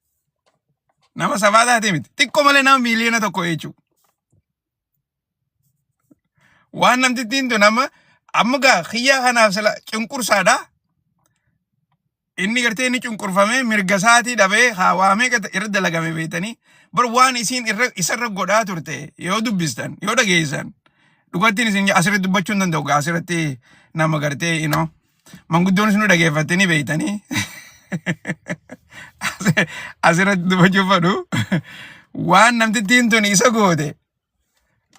nama sabaa taate miti xiqqoo malee nama 1,000,000 jechuudha. Waan namtittiin tun amma amma gaa kiyyaa kanaaf sila cunqursaadha. Inni gartee inni cunqurfamee mirga isaatii dhabee haa waa meeqa irra dalagame beektanii bar waan isiin irra isarra godhaa turte yoo dubbistan yoo dhageessan dhugattiin isin asirratti dubbachuu hin danda'u gaa asirratti nama gartee you manguddoon isin dhageeffattanii beektanii asirratti dubbachuu fedhu waan namtittiin tun isa goote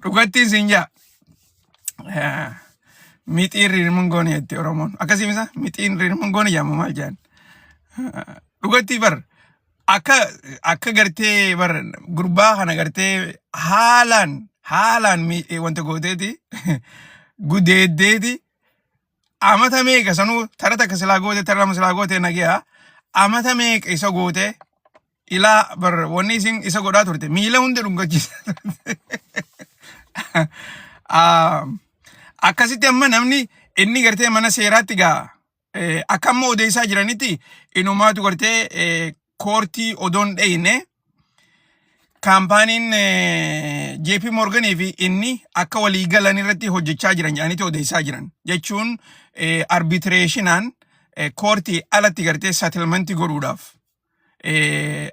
Dhugattiin siin jaa. Mixiin rirmuun goone jetti Oromoon. Akkasii misa mixiin rirmuun goone jedhamu maal jedhan. Dhugattii bar akka akka gartee bar gurbaa kana gartee haalaan haalaan wanta gooteeti gudeeddeeti amata meeqa sanuu tara takka silaa goote tara lama silaa goote nagiyaa amata meeqa isa goote Ilaa bar wanni isin isa godhaa turte miila hunda dhungachiisa turte. Ah, Akkasitti amma namni inni gartee mana seeraatti gaa akka amma odeessaa jiranitti inumaatu gartee koortii odoon dheyne kaampaaniin JP Morganii fi inni akka walii galan irratti hojjechaa jiran jedhanitti odeessaa jiran jechuun arbitreeshinaan koortii alatti gartee settlement godhuudhaaf.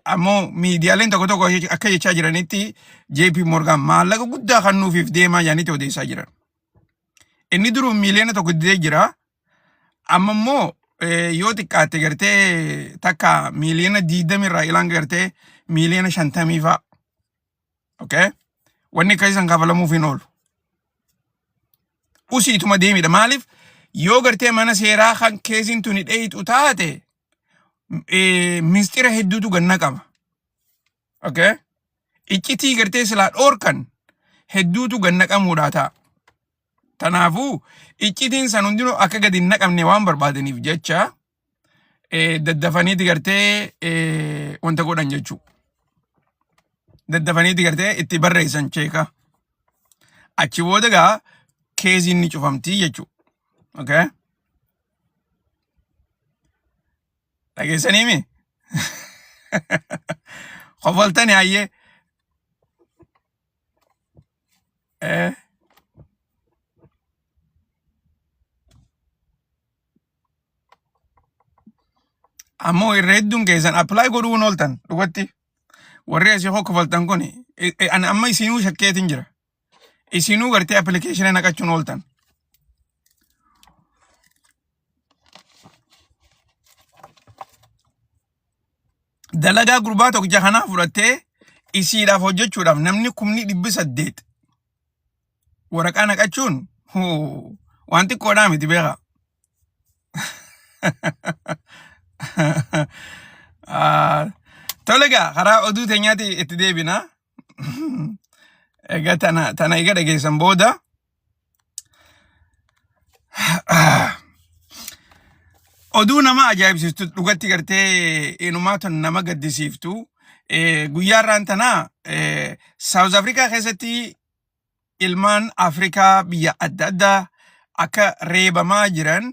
Ammoo miidiyaaleen tokko tokko akka jechaa jiranitti JP Morgan maallaqa guddaa kan nuufiif deemaa jedhanitti odeessaa jiran. Inni duruu 1,000,000 didee jira. Amma immoo yoo xiqqaatte gartee takka 20,000,000 irraa ilaan gartee 50,000,000 fa'a. Okay? Wanni akkasii san kafalamuuf hin oolu. Usiituma deemidha. Maaliif yoo gartee mana seeraa kan keesiin tuni dheeyxu taate misxira hedduutu ganna qaba. Okay? Iccitii gartee silaa dhoorkan hedduutu ganna qamuudhaa ta'a. Tanaafuu iccitiin san hundinuu akka gadi hin naqamne waan barbaadaniif jecha daddafaniiti gartee wanta godhan jechuudha. Daddafaniiti gartee itti barreessan cheeka. Achi booda gaa keeziin ni cufamtii jechuudha. Okay? Dhageessanii mi? Kofaltani hayyee. Ammoo irra hedduun keessan apply godhuu hin ooltan dhugatti. Warri asii kofaltan kun ani amma isinuu shakkeetiin jira. Isinuu gartee appilikeeshina naqachuun ooltan. Dalagaa gurbaa tokkicha kanaa fudhattee isiidhaaf hojjechuudhaaf namni 800,000 waraqaa naqachuun huu, waan xiqqoodhaa miti beekaa. Ah, Tole egaa karaa oduu teenyaatti itti deebina. Egaa tana egaa dhageessan booda oduu nama ajaa'ibsiistu dhugatti gartee inumaa tun nama gaddisiiftu guyyaa irraan tanaa South Africa keessatti ilmaan Afrikaa biyya adda addaa akka reebamaa jiran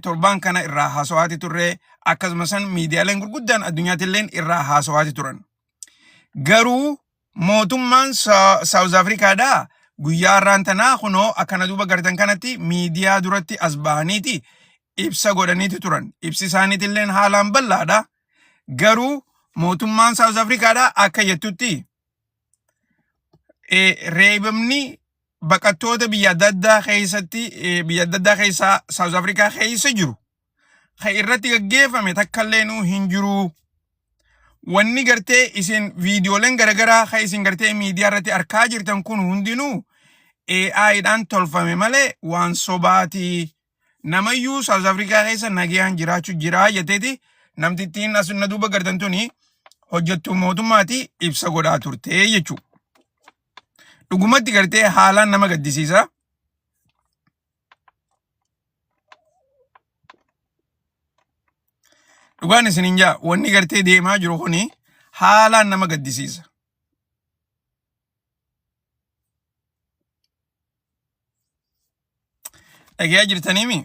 torbaan kana irraa haasawaati turre akkasuma san miidiyaaleen gurguddaan addunyaatti irraa haasawaati turan. Garuu mootummaan Saawuz Afrikaadhaa guyyaa har'aan tanaa kunoo akkana duuba gartan kanatti miidiyaa duratti as bahaniiti ibsa godhaniiti turan. Ibsi isaaniitilleen haalaan bal'aadha. Garuu mootummaan Saawuz Afrikaadhaa akka jettutti reebamni baqattoota biyya adda addaa keessatti biyya adda addaa keessaa Saawuz Afrikaa keessa jiru kan irratti gaggeeffame takkallee nuu hin jiru. Wanni gartee isin viidiyooleen garaagaraa kan isin gartee miidiyaa irratti arkaa jirtan kun hundinuu AI dhaan tolfame malee waan sobaati. Namayyuu Saawuz Afrikaa keessa nagayaan jiraachuu jiraa jetteeti namtittiin as na duuba gartan tuni hojjettuu mootummaati ibsa godhaa turte jechuudha. Dhugumatti gartee haalaan nama gaddisiisa. Dhugaan isin hin jaa wanni gartee deemaa jiru kuni haalaan nama gaddisiisa. Dhagayaa jirtaniimi?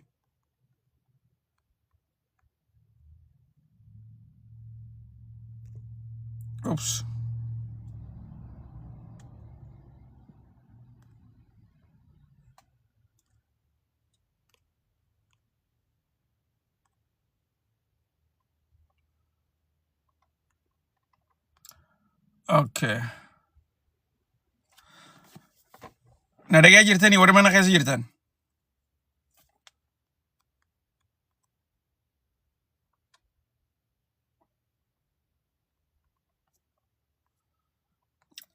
Oops. Okay. Na dhagayaa jirtanii warri mana keessa jirtan?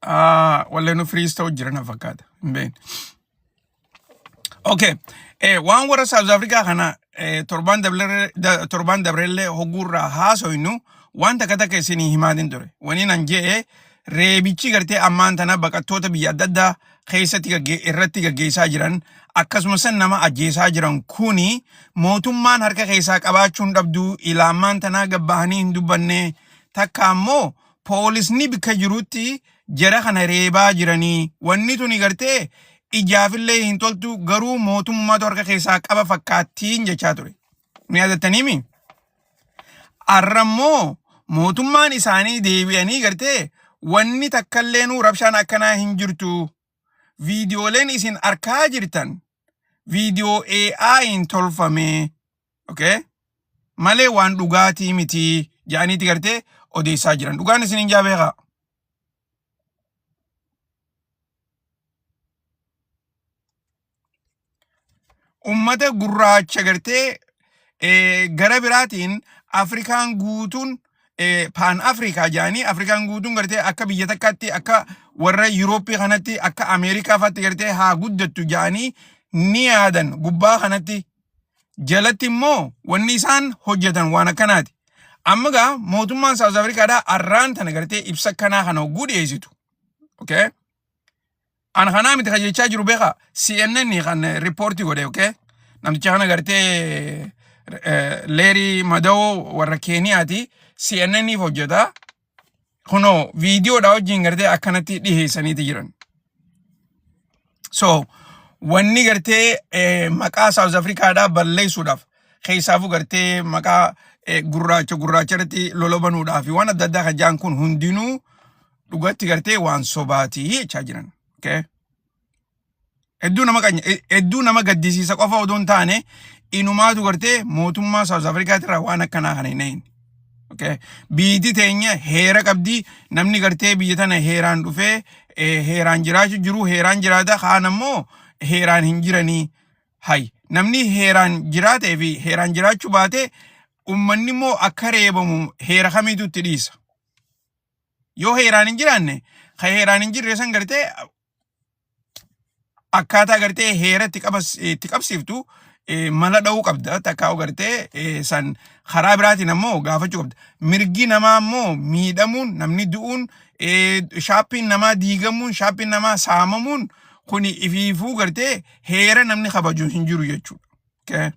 Ah, wallee nu firiis ta'u jira na fakkaata. Hin beekne. Okay. Waan warra South Africa kana torbaan dabrellee hogguurraa haasoynu waan takka takka isinii himaatin ture. Waniin an je'e reebichi gartee ammaan tana baqattoota biyya adda addaa keessatti irratti gaggeessaa jiran akkasumas san nama ajjeesaa jiran kuni mootummaan harka keessaa qabaachuun dhabduu ilaa ammaan tanaa gabbahanii hin dubbanne takka ammoo poolisni bikka jirutti jara kana reebaa jiranii wanni tuni gartee ijaafillee hin toltu garuu mootummaatu harka keessaa qaba fakkaattiin jechaa ture. Ni yaadattaniimi? Arra immoo mootummaan isaanii deebi'anii gartee wanni takkalleenuu rabshaan akkanaa hin jirtu. Viidiyooleen isin arkaa jirtan viidiyoo AI'n tolfame. Okay? Malee waan dhugaatii miti jedhaniiti gartee odeessaa jiran. Dhugaan isin hin jaa beekaa. Ummata gurraacha gartee gara biraatiin Afrikaan guutuun paan Afrikaa jedhanii Afrikaan guutuun gartee akka biyya takkaatti akka warra Yurooppii kanatti akka Ameerikaa fa'aatti gartee haa guddattu jedhanii ni yaadan gubbaa kanatti jalatti immoo wanni isaan hojjetan waan akkanaati. Amma gaa mootummaan Saawuz Afrikaadhaa arraan tana gartee ibsa akkanaa kana hogguu dhiyeessitu. Okay? An kanaa miti kan jechaa jiru beekaa CNN kan riippoortii godhe okay? Namticha kana gartee Leerii Madawoo warra Keeniyaati CNN f hojjeta. Kunoo viidiyoodha wajjin gartee akkanatti dhiheessaniiti jiran. So wanni gartee maqaa South Africaadhaa balleessuudhaaf keessaafuu gartee maqaa gurraacha gurraacha irratti lola banuudhaaf waan adda addaa kan jaan kun hundinuu dhugatti gartee waan sobaatii jechaa jiran. Okay? Hedduu nama qanya hedduu nama gaddisiisa qofa odoo hin taane inumaatu gartee mootummaa South Africaatirraa waan akkanaa kana hin eegne. Okay. Biyyi teenya heera qabdi namni gartee biyya tana heeraan dhufee heeraan jiraachuu jiru heeraan jiraata kaan ammoo heeraan hin jiranii. Hay namni heeraan jiraatee fi heeraan jiraachuu baate ummanni immoo akka reebamu heera kamiitu itti dhiisa. Yoo heeraan hin jiraanne kan heeraan hin jirre san gartee akkaataa gartee heera itti qabsiiftu mala dha'uu qabda takkaa gartee san karaa biraatiin ammoo gaafachuu qabda. Mirgi namaa ammoo miidhamuun namni du'uun shaappiin namaa diigamuun shaappiin namaa saamamuun kuni ifiifuu gartee heera namni kabaju hin jiru jechuudha. Okay.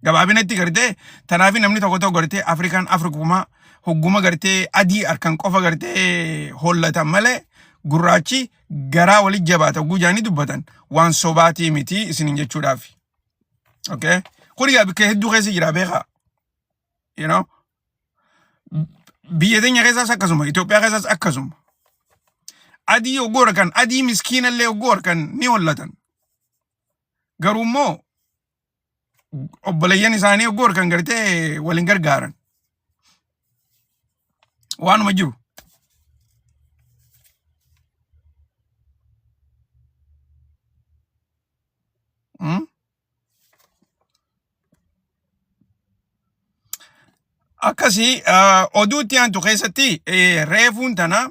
Gabaabinatti gartee tanaafi namni tokko tokko gartee Afrikaan Afrikuma hogguma gartee adii harkan qofa gartee hollatan malee gurraachi garaa wali jabaata hogguu jaanii dubbatan waan sobaatii miti isinin jechuudhaaf. Okay. Kuni gaa bakka hedduu keessa jira beekaa. You know? Biyya teenya keessaas akkasuma Itoophiyaa keessaas akkasuma. Adii hogguu harkan adii miskiinallee hogguu harkan ni hollatan. Garuu immoo obboleeyyan isaanii hogguu harkan gartee waliin gargaaran. Waanuma jiru. Akkasii oduu itti aantu keessatti reefuun tana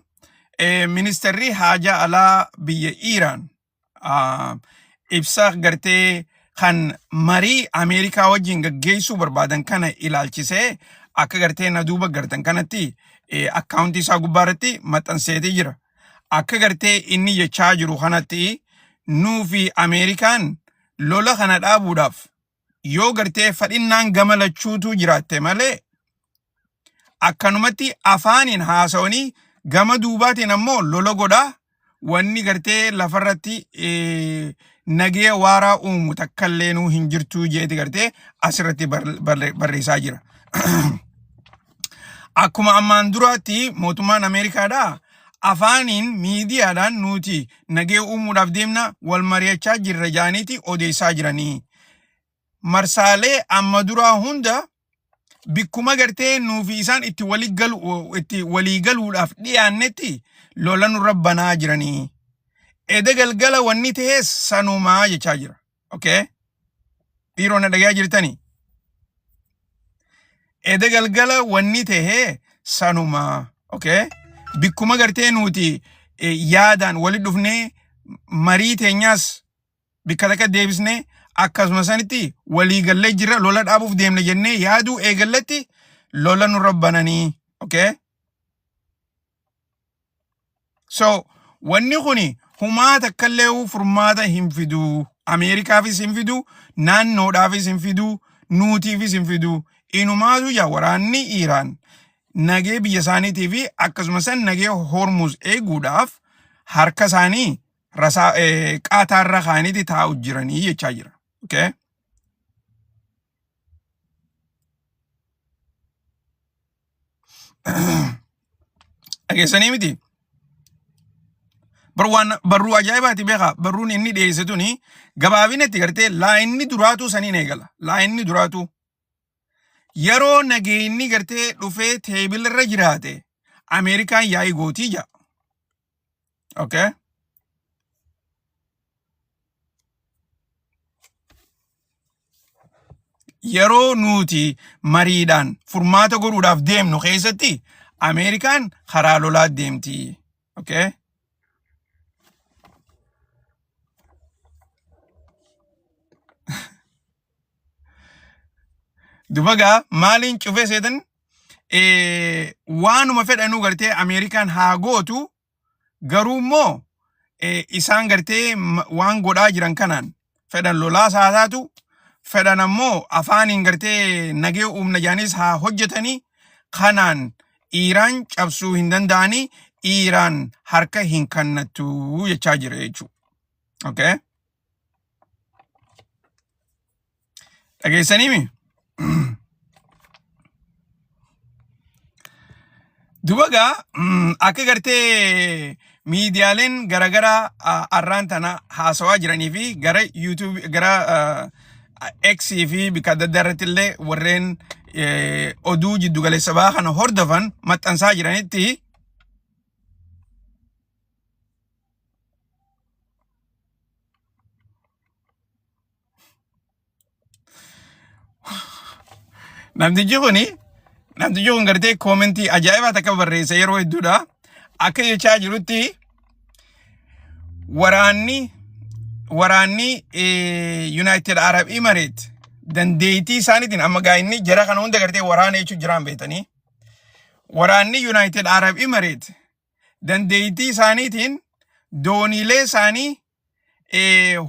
ministeerri haajaa alaa biyya Iiraan ibsa gartee kan marii Ameerikaa wajjin gaggeessuu barbaadan kana ilaalchisee akka gartee na duuba gartan kanatti akkaawuntii isaa gubbaa irratti maxxanseetii jira. Akka gartee inni jechaa jiru kanatti nuu fi Ameerikaan lola kana dhaabuudhaaf yoo gartee fadhinnaan gama lachuutu jiraatte malee akkanumatti afaaniin haasawanii gama duubaatiin ammoo lola godhaa wanni gartee lafarratti nagee waaraa uumu takkallee nuu hin jirtuu jeeti gartee asirratti barreessaa jira. Akkuma ammaan duraatti mootummaan Ameerikaadhaa afaaniin miidiyaadhaan nuti nagee uumuudhaaf deemna wal mari'achaa jirra jaaniiti odeessaa jiranii. Marsaalee amma duraa hunda bikkuma gartee nuufi isaan itti walii galu itti walii galuudhaaf dhiyaannetti lola nurra banaa jiranii. Eda galgala wanni ta'es sanumaa jechaa jira. Okay? Dhiiroo na dhagayaa jirtanii? Eda galgala wanni ta'e sanumaa. Okay? Bikkuma gartee nuti yaadaan wali dhufnee marii teenyaas bikka takka deebisnee akkasuma sanitti walii gallee jirra lola dhaabuuf deemna jennee yaaduu eegalletti lola nurra bananii. Okay? So wanni kuni humaa takkallee furmaata hin fidu. Ameerikaafis hin fidu, naannoodhaafis hin fidu, nuutiifis hin fidu. Inumaatu yaa waraanni Iiraan nagee biyya isaaniitii fi akkasuma san nagee Hormuz eeguudhaaf harka isaanii rasaa qaataarra kaaniiti taa'u jiranii jechaa jira. Okay? Dhageessanii miti? Bar waan barruu ajaa'ibaati beekaa barruun inni dhiyeesse tuni gabaabinatti gartee laayinni duraatuu saniin eegala. Laayinni duraatuu yeroo nageenyi gartee dhufee teebilarra jiraate Ameerikaan yaa'ii gootii ja'a. Okay? Yeroo nuti mariidhaan furmaata godhuudhaaf deemnu keessatti Ameerikaan karaa lolaa deemti. Okay? Dubagaa maaliin cufee seetan waanuma fedhanuu gartee Ameerikaan haa gootu garuu immoo isaan gartee waan godhaa jiran kanaan fedhan lolaas haa taatu fedhan ammoo afaaniin gartee nagee uumna jedhaniis haa hojjetanii kanaan Iiraan cabsuu hin danda'anii Iiraan harka hin kannattu jechaa jira jechuudha. Okay? Dhageessaniimi? Duba gaa akka gartee miidiyaaleen garaagaraa arraan tana haasawaa jiranii fi gara YouTube gara X fi bakka adda addaa irratti illee warreen oduu jiddu galeessa bahaa kana hordofan maxxansaa jiranitti Namtichi kuni namtichi kun gartee koomentii ajaa'ibaa takka barreessa yeroo hedduudha. Akka jechaa jirutti waraanni United Arab Emirates Dandeettii isaaniitiin amma gaa inni jara kana hunda gartee waraana jechuun jiraan beektanii. Waraanni United Arab Emirates dandeettii isaaniitiin dooniilee isaanii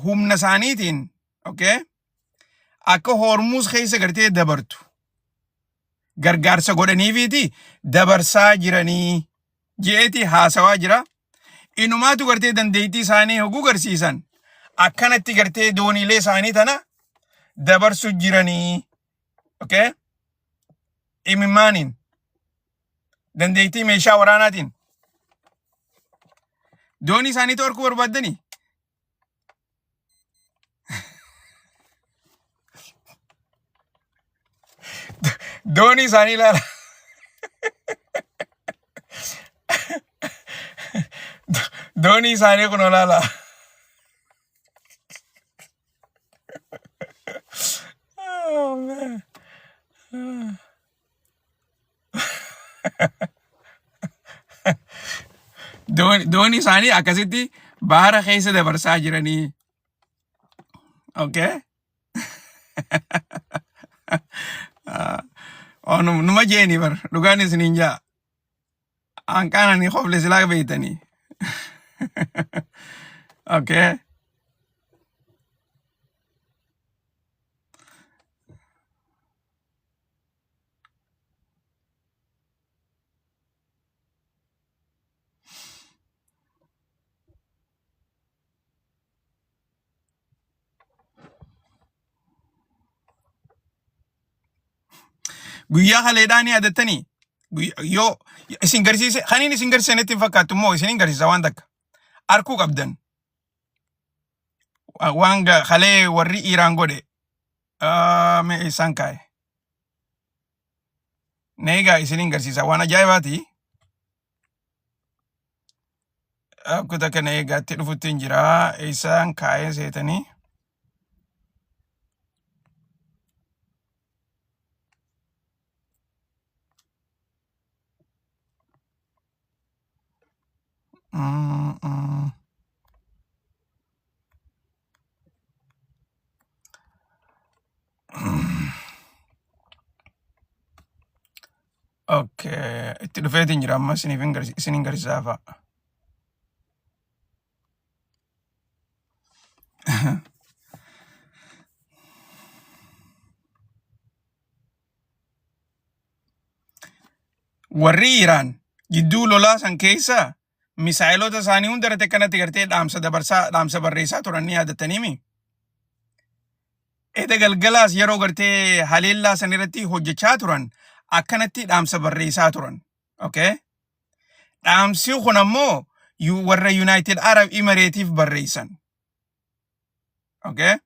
humna isaaniitiin okay, akka Hormuuz keessa gartee dabartu gargaarsa godhaniifiiti dabarsaa jiranii je'eeti haasawaa jira. Inumaatu gartee dandeettii isaanii hoguu garsiisan akkanatti gartee dooniilee isaanii tana dabarsu jiranii. Okay? Imimmaaniin dandeettii meeshaa waraanaatiin doonii isaanii dhorkuu barbaaddanii doonii isaanii ilaala. Doonii isaanii kun olaala. Oh, man. Doonii isaanii akkasitti bahara keessa dabarsaa jiranii. Okay? Oh, numa jeeni bar dhugaan isiniin jaa. Hanqaan ani kofle silaa beeytanii. Okay? Guyyaa kaleedhaa ni yaadattanii? Yoo isin garsiise kaniin isin garsiise natti hin fakkaattu immoo isin hin garsiisa waan takka. Arkuu qabdan. Waan kalee warri Iiraan godhe. Mee isaan kaa'e. Neegaa isiniin garsiisa waan ajaa'ibaati. Akka takka na eegaatti dhufutti hin jira. Isaan kaa'ee seetanii. Okay, itti dhufeetiin jira amma isiniif hin isinin garsiisaa fa'a. Warri Iraan jidduu lolaa san keessa misaa'eloota isaanii hunda irratti akkanatti gartee dhaamsa dabarsaa dhaamsa barreessaa turan ni yaadataniimi. Eda galgalaas yeroo gartee haleellaa san irratti hojjechaa turan akkanatti dhaamsa barreessaa turan. Okay? Dhaamsi kun ammoo warra United Arab Emirateef barreessan. Okay?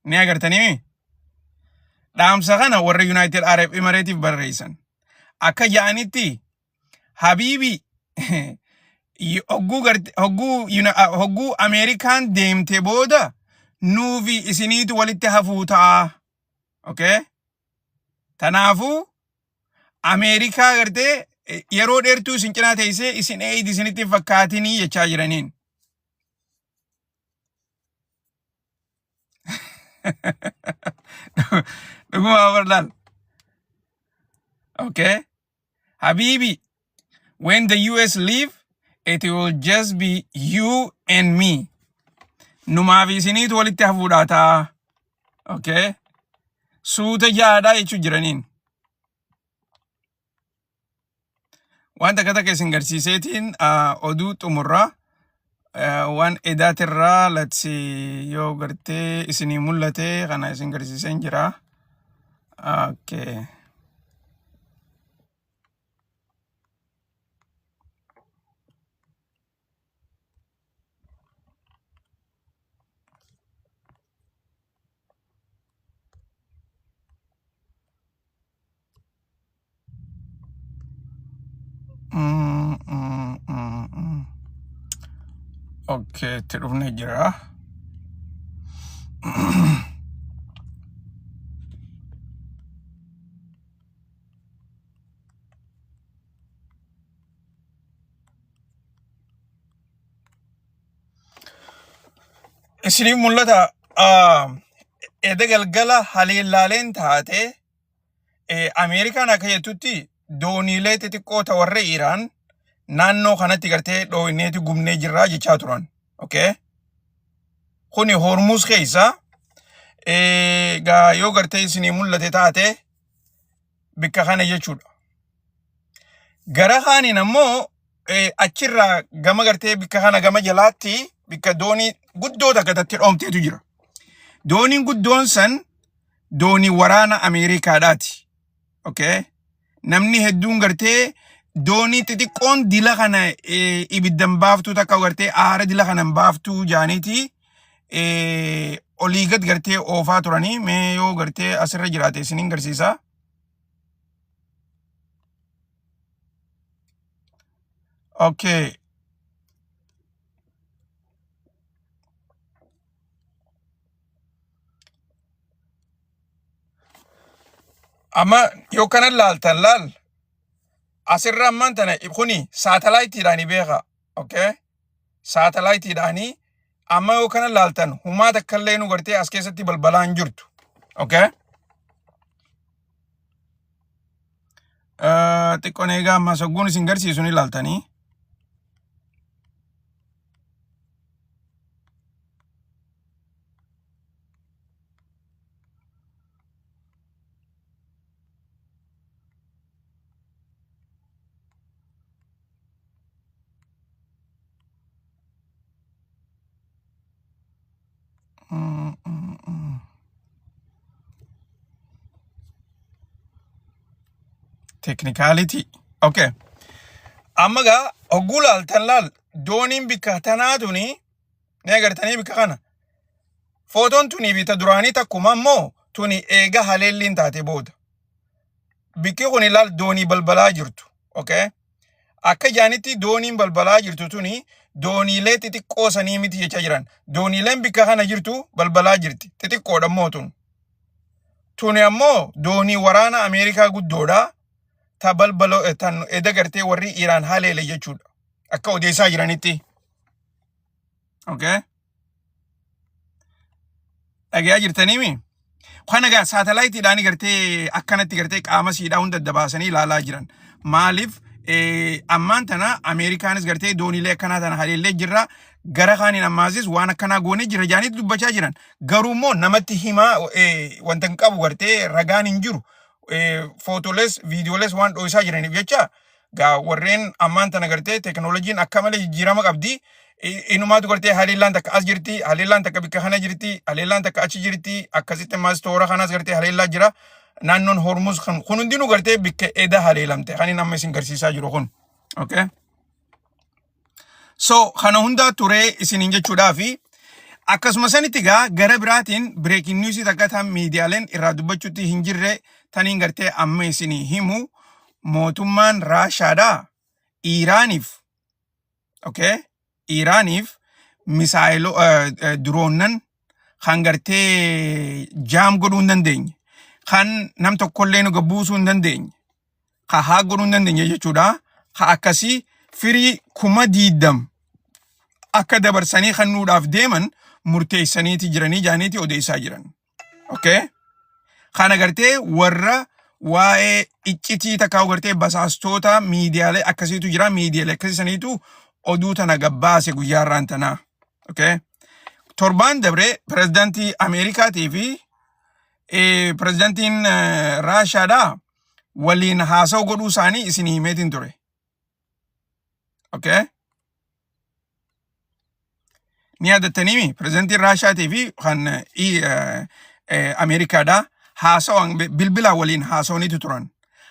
Ni agartanii? Dhaamsa kana warra United Arab Emirateef barreessan. Akka ja'anitti Habiibi hogguu garte hogguu hogguu Ameerikaan deemte booda nuufi isiniitu walitti hafuu ta'a. Okay? Tanaafuu Ameerikaa gartee yeroo dheertuu isin cinaa teessee isin eeydi isinitti hin fakkaatinii jechaa jiraniin. Dhuguma barlaal. Okay? Habibi, when the US leave, it will just be you and me. Numaa fi isiniitu walitti hafuudhaa ta'a. Okay? Suuta jaadhaa jechuu jiraniin. Waan takka takka isin garsiiseetiin oduu xumurraa waan edaatirraa let's see yoo gartee isinii mul'ate kana isin garsiiseen jira. Okay. Okay, itti dhufne jira. Isiniif mul'ata eda galgala haleellaaleen taate Ameerikaan akka jettutti dooniilee xixiqqoo ta warra Iraan naannoo kanatti gartee dhooyneeti gubnee jirraa jechaa turan. Okay? Kuni Hormuz keessa gaa yoo gartee isinii mul'ate taate bikka kana jechuudha. Gara kaaniin ammoo achirraa gama gartee bikka kana gama jalaatti bikka doonii guddoo takka tatti dhoomteetu jira. Dooniin guddoon san doonii waraana Ameerikaadhaati. Okay? Namni hedduun gartee doonii xixiqqoon dila kana ibiddan baaftuu takka gartee aara dila kana hin baaftuu jaaniiti olii gad gartee oofaa turanii mee yoo gartee asirra jiraate isiniin garsiisa. Okay. Amma yoo kana laaltan laal asirra ammaan tana kuni saatalaayitiidhaani beeka. Okay. Saatalaayitiidhaani amma yoo kana laaltan humaa takka illee nu gartee as keessatti balbalaan jirtu. Okay. Xiqqoon eegaa amma sogguun isin garsiisu ni laaltanii. Technicality. Okay. Amma gaa hogguu laaltan laal dooniin bikka tanaa tuni ni agartanii bikka kana. Footoon tuni bita duraanii takkuma ammoo tuni eega haleelliin taate booda. Bikki kun ilaal doonii balbalaa jirtu. Okay. Akka jaanitti dooniin balbalaa jirtu tuni dooniilee xixiqqoo sanii miti jecha jiran. Dooniileen bikka kana jirtu balbalaa jirti. Xixiqqoodha immoo tun. Tuni ammoo doonii waraana Ameerikaa guddoodha. Ta balbaloo tan eda gartee warri Iraan haleele jechuudha. Akka odeessaa jiranitti. Okay. Dhagayaa jirtaniimi? Kana gaa saatalaayitiidhaan gartee akkanatti gartee qaama siidhaa hunda adda baasanii ilaalaa jiran. Maaliif ammaan tana Ameerikaanis gartee dooniilee akkanaa tana haleellee jirra. Gara kaaniin ammaasis waan akkanaa goonee jira jaaniitti dubbachaa jiran. Garuu immoo namatti himaa wanta hin qabu gartee ragaan hin jiru. Footolees viidiyoolees waan dhooysaa jiraniif jecha Gaa warreen ammaan tana gartee teknooloojiin akka malee jijjiirama qabdi. Inumaatu gartee haleellaan takka as jirti, haleellaan takka bikka kana jirti, haleellaan takka achi jirti, akkasitti ammaas toora kanaas gartee haleellaa jira. Naannoon Hormuz kan kun hundinuu gartee bikka eda haleelamte kan inni amma isin garsiisaa jiru kun. Okay. So kana hundaa turee isiniin jechuudhaa fi akkasuma sanitti gaa gara biraatiin breaking news takka tan miidiyaaleen irraa dubbachuutti hin jirre taniin gartee amma isinii himu mootummaan Raashaadhaa Iiraaniif okay Iiraaniif misaayilo diroonnan kan gartee jaam godhuu hin dandeenye kan nam tokkollee nu gabbuusuu hin dandeenye ka haa godhuu hin dandeenye jechuudha. Ka akkasii firii 20,000 akka dabarsanii kennuudhaaf deeman murteessaniiti jiranii jaaniiti odeessaa jiran. Okay? Kana gartee warra waa'ee iccitii takkaa gartee basaastoota miidiyaalee akkasiitu jira. Miidiyaalee akkasii saniitu oduu tana gabbaase guyyaa irraan tanaa. Okay? Torbaan dabre pirezidaantii Ameerikaatii fi pirezidaantiin Raashaadhaa waliin haasawa godhuu isaanii isin himeetiin ture. Okay? Ni yaadattaniimi pirezidantiin Raashaatii fi kan Ameerikaadhaa haasawan bilbilaan waliin haasawaniitu turan.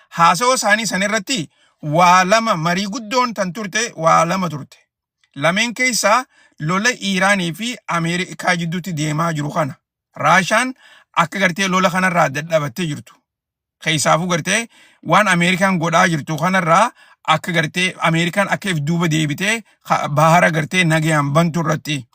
Haasawa isaanii san irratti waa lama marii guddoon tan turte waa lama turte. Lameen keessaa lola Iiraanii fi Ameerikaa jidduutti deemaa jiru kana. Raashaan akka gartee lola kanarraa dadhabattee jirtu. Keessaafuu gartee waan Ameerikaan godhaa jirtu kanarraa akka gartee Ameerikaan akka if duuba deebitee bahara gartee nagayaan bantu irratti.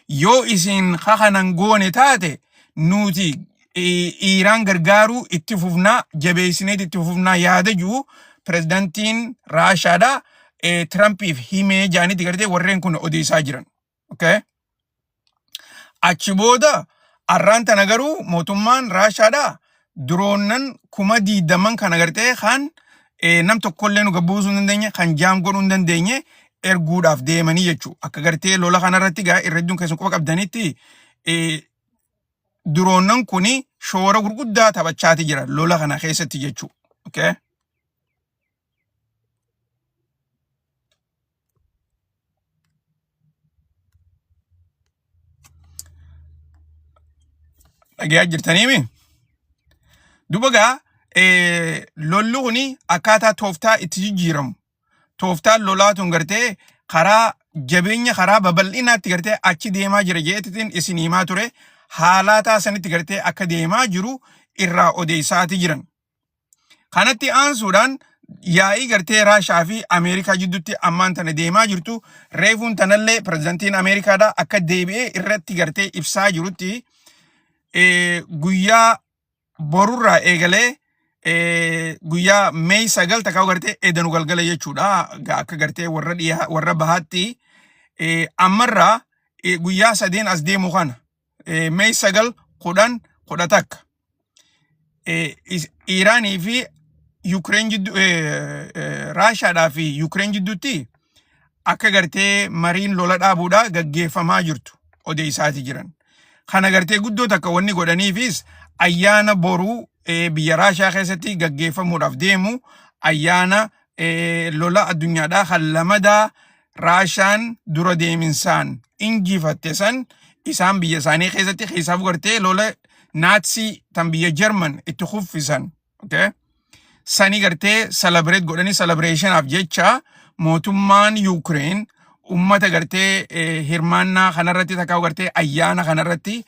Yoo isin kakanan goone taate nuti Iiraan gargaaruu itti fufnaa jabeessineet itti fufnaa yaada jiru pirezidantiin Raashaadha Tirampiif himee jaanitti gartee warreen kun odeessaa jiran. Okay? Achi booda arraan tana garuu mootummaan Raashaadhaa diroonnan 20,000 kana gartee kan nam tokkollee nu gabbuusuu hin dandeenye kan jaam godhuu hin dandeenye erguudhaaf deemanii jechuudha. Akka gartee lola kanarratti gaa irra hedduun keessan quba qabdanitti diroonnan kuni shoora gurguddaa taphachaati jira lola kana keessatti jechuudha. Okay? Dhagayaa jirtaniimi? Duba gaa lolli kuni akkaataa tooftaa itti jijjiiramu. Tooftaan lolaa tun gartee karaa jabeenya karaa babal'inaatti gartee achi deemaa jira jeetitiin isin himaa ture. Haalaataa sanitti gartee akka deemaa jiru irraa odeessaati jiran. Kanatti aansuudhaan yaa'ii gartee Raashaa fi Ameerikaa jidduutti ammaan tana deemaa jirtu reefuun tanallee pirezidantiin Ameerikaadhaa akka deebi'ee irratti gartee ibsaa jirutti guyyaa borurraa eegalee guyyaa Meey 9 takkaa gartee edanu galgala jechuudha. Akka gartee warra dhiyaa warra bahaatti ammarraa guyyaa sadeen as deemu kana Meey 9 10 11 Iiraanii fi Yukireen jidduu Raashaadhaa fi Yukireen jidduutti akka gartee mariin lola dhaabuudhaa gaggeeffamaa jirtu odeessaati jiran. Kana gartee guddoo takka wanni godhaniifis ayyaana boruu biyya Raashaa keessatti gaggeeffamuudhaaf deemu ayyaana lola addunyaadhaa kan lamadaa Raashaan dura deeminsaan injifatte san isaan biyya isaanii keessatti keessaaf gartee lola Naatsii tan biyya Jarman itti kuffisan. Okay? Sani gartee celebrate godhanii celebrationaaf jecha mootummaan Yuukireen ummata gartee hirmaannaa kanarratti takkaa gartee ayyaana kanarratti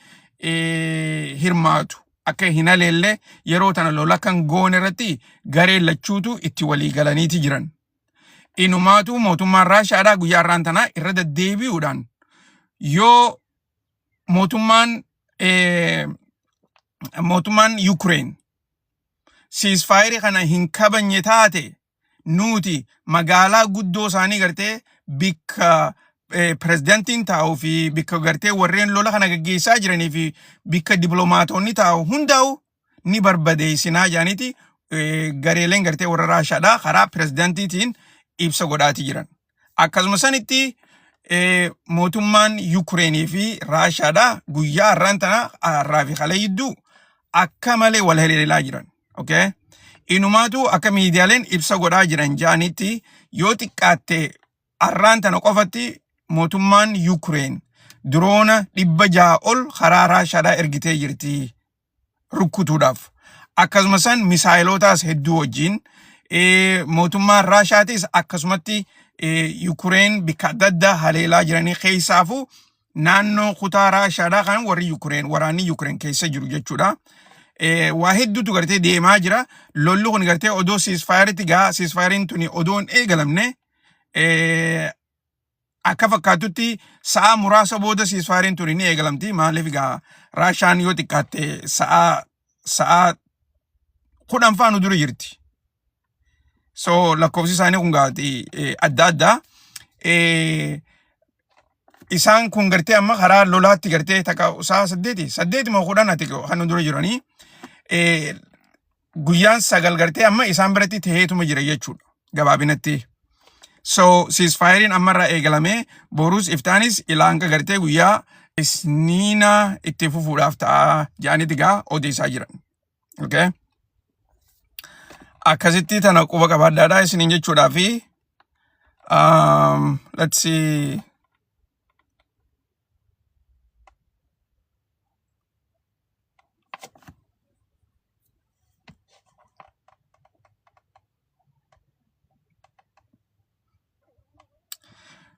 hirmaatu akka hin haleelle yeroo tana lola kan goone irratti garee lachuutu itti walii galaniiti jiran. Inumaatu mootummaan Raashaadhaa guyyaa har'aan tanaa irra deddeebi'uudhaan yoo mootummaan mootummaan Yuukireen siisfaayirii kana hin kabajne taate nuti magaalaa guddoo isaanii gartee bikka pirezidantiin taa'uu fi bikka gartee warreen lola kana gaggeessaa jiranii fi bikka dippiloomaatonni taa'u hundaa'u ni barbadeessinaa jedhaniiti gareeleen gartee warra Raashaadhaa karaa pirezidantiitiin ibsa godhaati jiran. Akkasuma sanitti mootummaan Yukireenii fi Raashaadhaa guyyaa har'aan tana har'aa fi kalee jidduu akka malee wal haleelaa jiran. Okay? Inumaatu akka miidiyaaleen ibsa godhaa jiran jedhanitti yoo xiqqaatte har'aan tana qofatti mootummaan Yukireen diroona 600 ol karaa Raashaadhaa ergitee jirti. rukkutuudhaaf. Akkasuma san misaayilootaas hedduu wajjin mootummaan Raashaatis akkasumatti Yukureen bikka adda addaa haleelaa jiranii keessaafuu naannoo kutaa Raashaadhaa kan warri Yukureen waraanni Yukureen keessa jiru jechuudha. Waa hedduutu gartee deemaa jira. Lolli kun gartee odoo siisfaayaritti gaa siisfaayariin tuni odoo hin eegalamne akka fakkaatutti sa'a muraasa booda siisfaariin tuni ni eegalamti. Maaliif egaa Raashaan yoo xiqqaatte sa'a 10 faa nu dura jirti. So lakkoofsi isaanii kun gaati adda addaa. Isaan kun gartee amma karaa lolaatti gartee takka sa'a 8 moo 10 ati kan nu dura jiranii. Guyyaan 9 gartee amma isaan biratti taheetuma jira jechuudha gabaabinatti. So ceasefire ammarraa eegalamee boruus iftaanis ilaanka gartee guyyaa isniina itti fufuudhaaf ta'a jedhaniiti gaa odeessaa jiran. Okay. Akkasitti tana quba qabaadhaadha isiniin jechuudhaa fi let's see.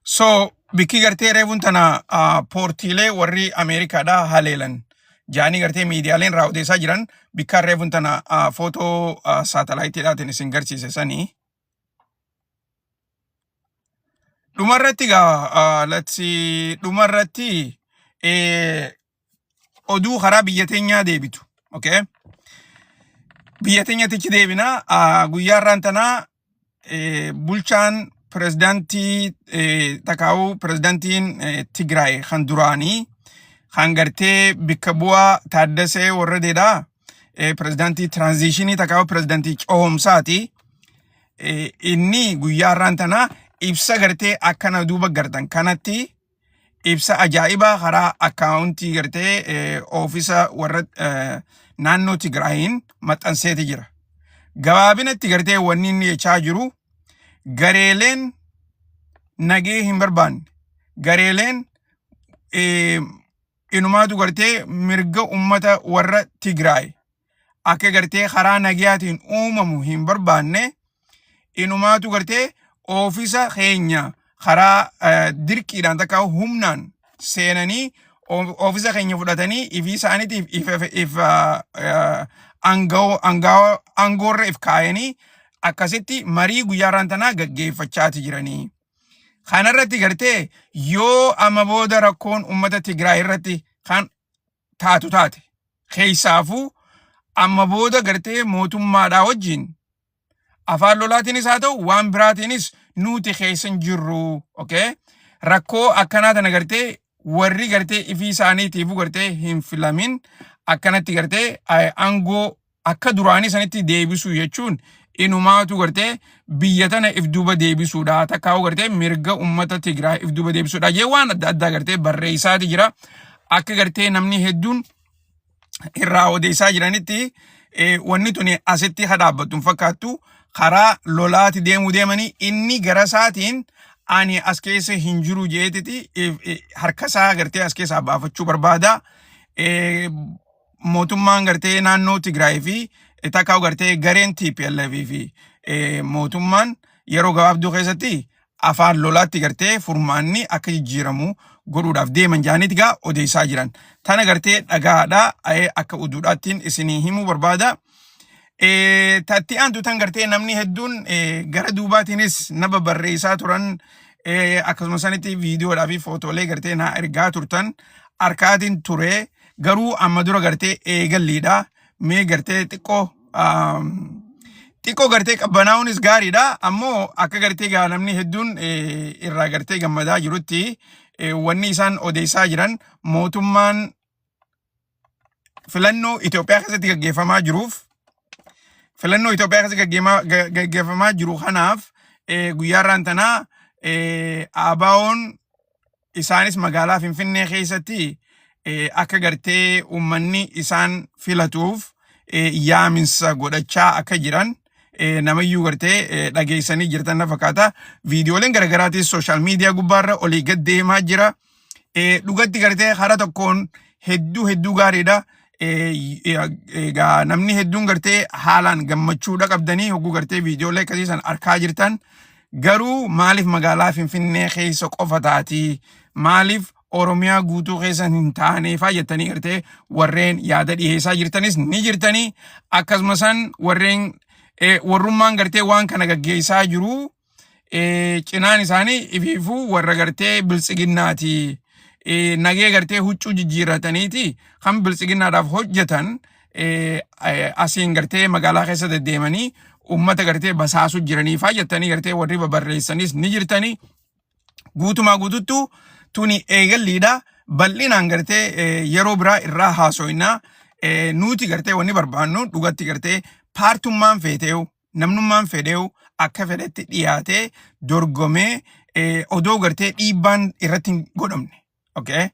So bikki gartee reefuun tana poortiilee warri Ameerikaadhaa haleelan jaanii gartee miidiyaaleen irraa odeessaa jiran bikkaan reefuun tana footoo saatalaayitiidhaatiin isin garsiise sanii. Dhumarratti gaa let's see dhumarratti oduu karaa biyya teenyaa deebitu. Okay? Biyya teenyatichi deebina guyyaa har'aan tanaa bulchaan pirezidaantii takaa'uu pirezidaantiin Tigraay kan duraanii Kan gartee bikka bu'aa Taaddasee Warradeedha. Pirezidaantii transition takkaa pirezidaantii ce'umsaati. Inni guyyaa har'aan tana ibsa gartee akkana duuba gartan kanatti ibsa ajaa'ibaa karaa akkaawuntii gartee oofisa warra naannoo Tigraayiin maxxanseeti jira. Gabaabinatti gartee wanni inni jechaa jiru, gareeleen nagee hin barbaanne, gareeleen inumaatu gartee mirga ummata warra Tigraay akka gartee karaa nagayaatiin uumamu hin barbaanne, inumaatu gartee oofisa keenya karaa dirqiidhaan takka humnaan seenanii oofisa keenya fudhatanii ifii isaaniitiif if aangoorra if kaayanii akkasitti marii guyyaa irraan tanaa gaggeeffachaati jiranii. Kanarratti gartee yoo amma booda rakkoon uummata Tigraay irratti kan taatu taate, keessaafuu amma booda gartee mootummaadhaa wajjin afaan lolaatiinis haa ta'u waan biraatiinis nuti keessa hin jirru. Okay? Rakkoo akkanaa tana gartee warri gartee ifii isaaniitiifuu gartee hin filamin akkanatti gartee aangoo akka duraanii sanitti deebisuu jechuun inumaatu gartee biyya tana if duuba deebisuudha, takkaa'u gartee mirga ummata Tigraay if duuba deebisuudha jee waan adda addaa gartee barreessaati jira. Akka gartee namni hedduun irraa odeessaa jiranitti, wanni tuni asitti ha dhaabbattu hin fakkaattu. Karaa lolaati deemuu deemanii inni gara isaatiin ani as keessa hin jiru jeetiti harka isaa gartee as keessaa baafachuu barbaada. Mootummaan gartee naannoo Tigraay fi takkaa gartee gareen TPLF fi mootummaan yeroo gabaabduu keessatti afaan lolaatti gartee furmaanni akka jijjiiramu godhuudhaaf deeman jaaniiti gaa odeessaa jiran. Tana gartee dhagaadha akka uduudhaattiin isinii himuu barbaada. Tatti aantu tan gartee namni hedduun gara duubaatiinis nama barreessaa turan, akkasuma sanitti viidiyoodhaa fi footoolee gartee naa ergaa turtan harkaatiin ture, garuu amma dura gartee eegalliidha. Mee gartee xiqqoo xiqqoo gartee qabbanaa'uunis gaariidha. Ammoo akka gartee gaa namni hedduun irraa gartee gammadaa jirutti, wanni isaan odeessaa jiran mootummaan filannoo Itoophiyaa keessatti gaggeeffamaa jiruuf, filannoo Itoophiyaa keessatti gaggeeffamaa jiru kanaaf guyyaa irraan tanaa ABO'n isaanis magaalaa Finfinnee keessatti akka gartee uummanni isaan filatuuf yaaminsa godhachaa akka jiran namayyuu gartee dhageessanii jirtan na fakkaata. Viidiyooleen garaagaraatis social media gubbaarra olii gad deemaa jira. Dhugatti gartee karaa tokkoon hedduu hedduu gaariidha. Egaa namni hedduun gartee haalaan gammachuudha qabdanii hogguu gartee viidiyoolee akkasii san arkaa jirtan. Garuu maaliif magaalaa Finfinnee keessa qofa taati? Maaliif Oromiyaa guutuu keessa hin taaneefaa jettanii gartee warreen yaada dhiyeessaa jirtanis ni jirtanii. Akkasuma san warreen warrummaan gartee waan kana gaggeessaa jiru cinaan isaanii ifiifuu warra gartee biltsiginnaati. Nagee gartee huccuu jijjiirrataniiti kan biltsiginnaadhaaf hojjetan asiin gartee magaalaa keessa deddeemanii uummata gartee basaasuu jiraniifaa jettanii gartee warri babarreessanis ni jirtanii. Guutumaa guututtu tuni eegalliidha. Bal'inaan gartee yeroo biraa irraa haasoynaa. Nuti gartee wanni barbaannu dhugatti gartee paartummaan feeteewu namnummaan fedheewu akka fedhetti dhiyaatee dorgomee odoo gartee dhiibbaan irratti hin godhamne. Okay?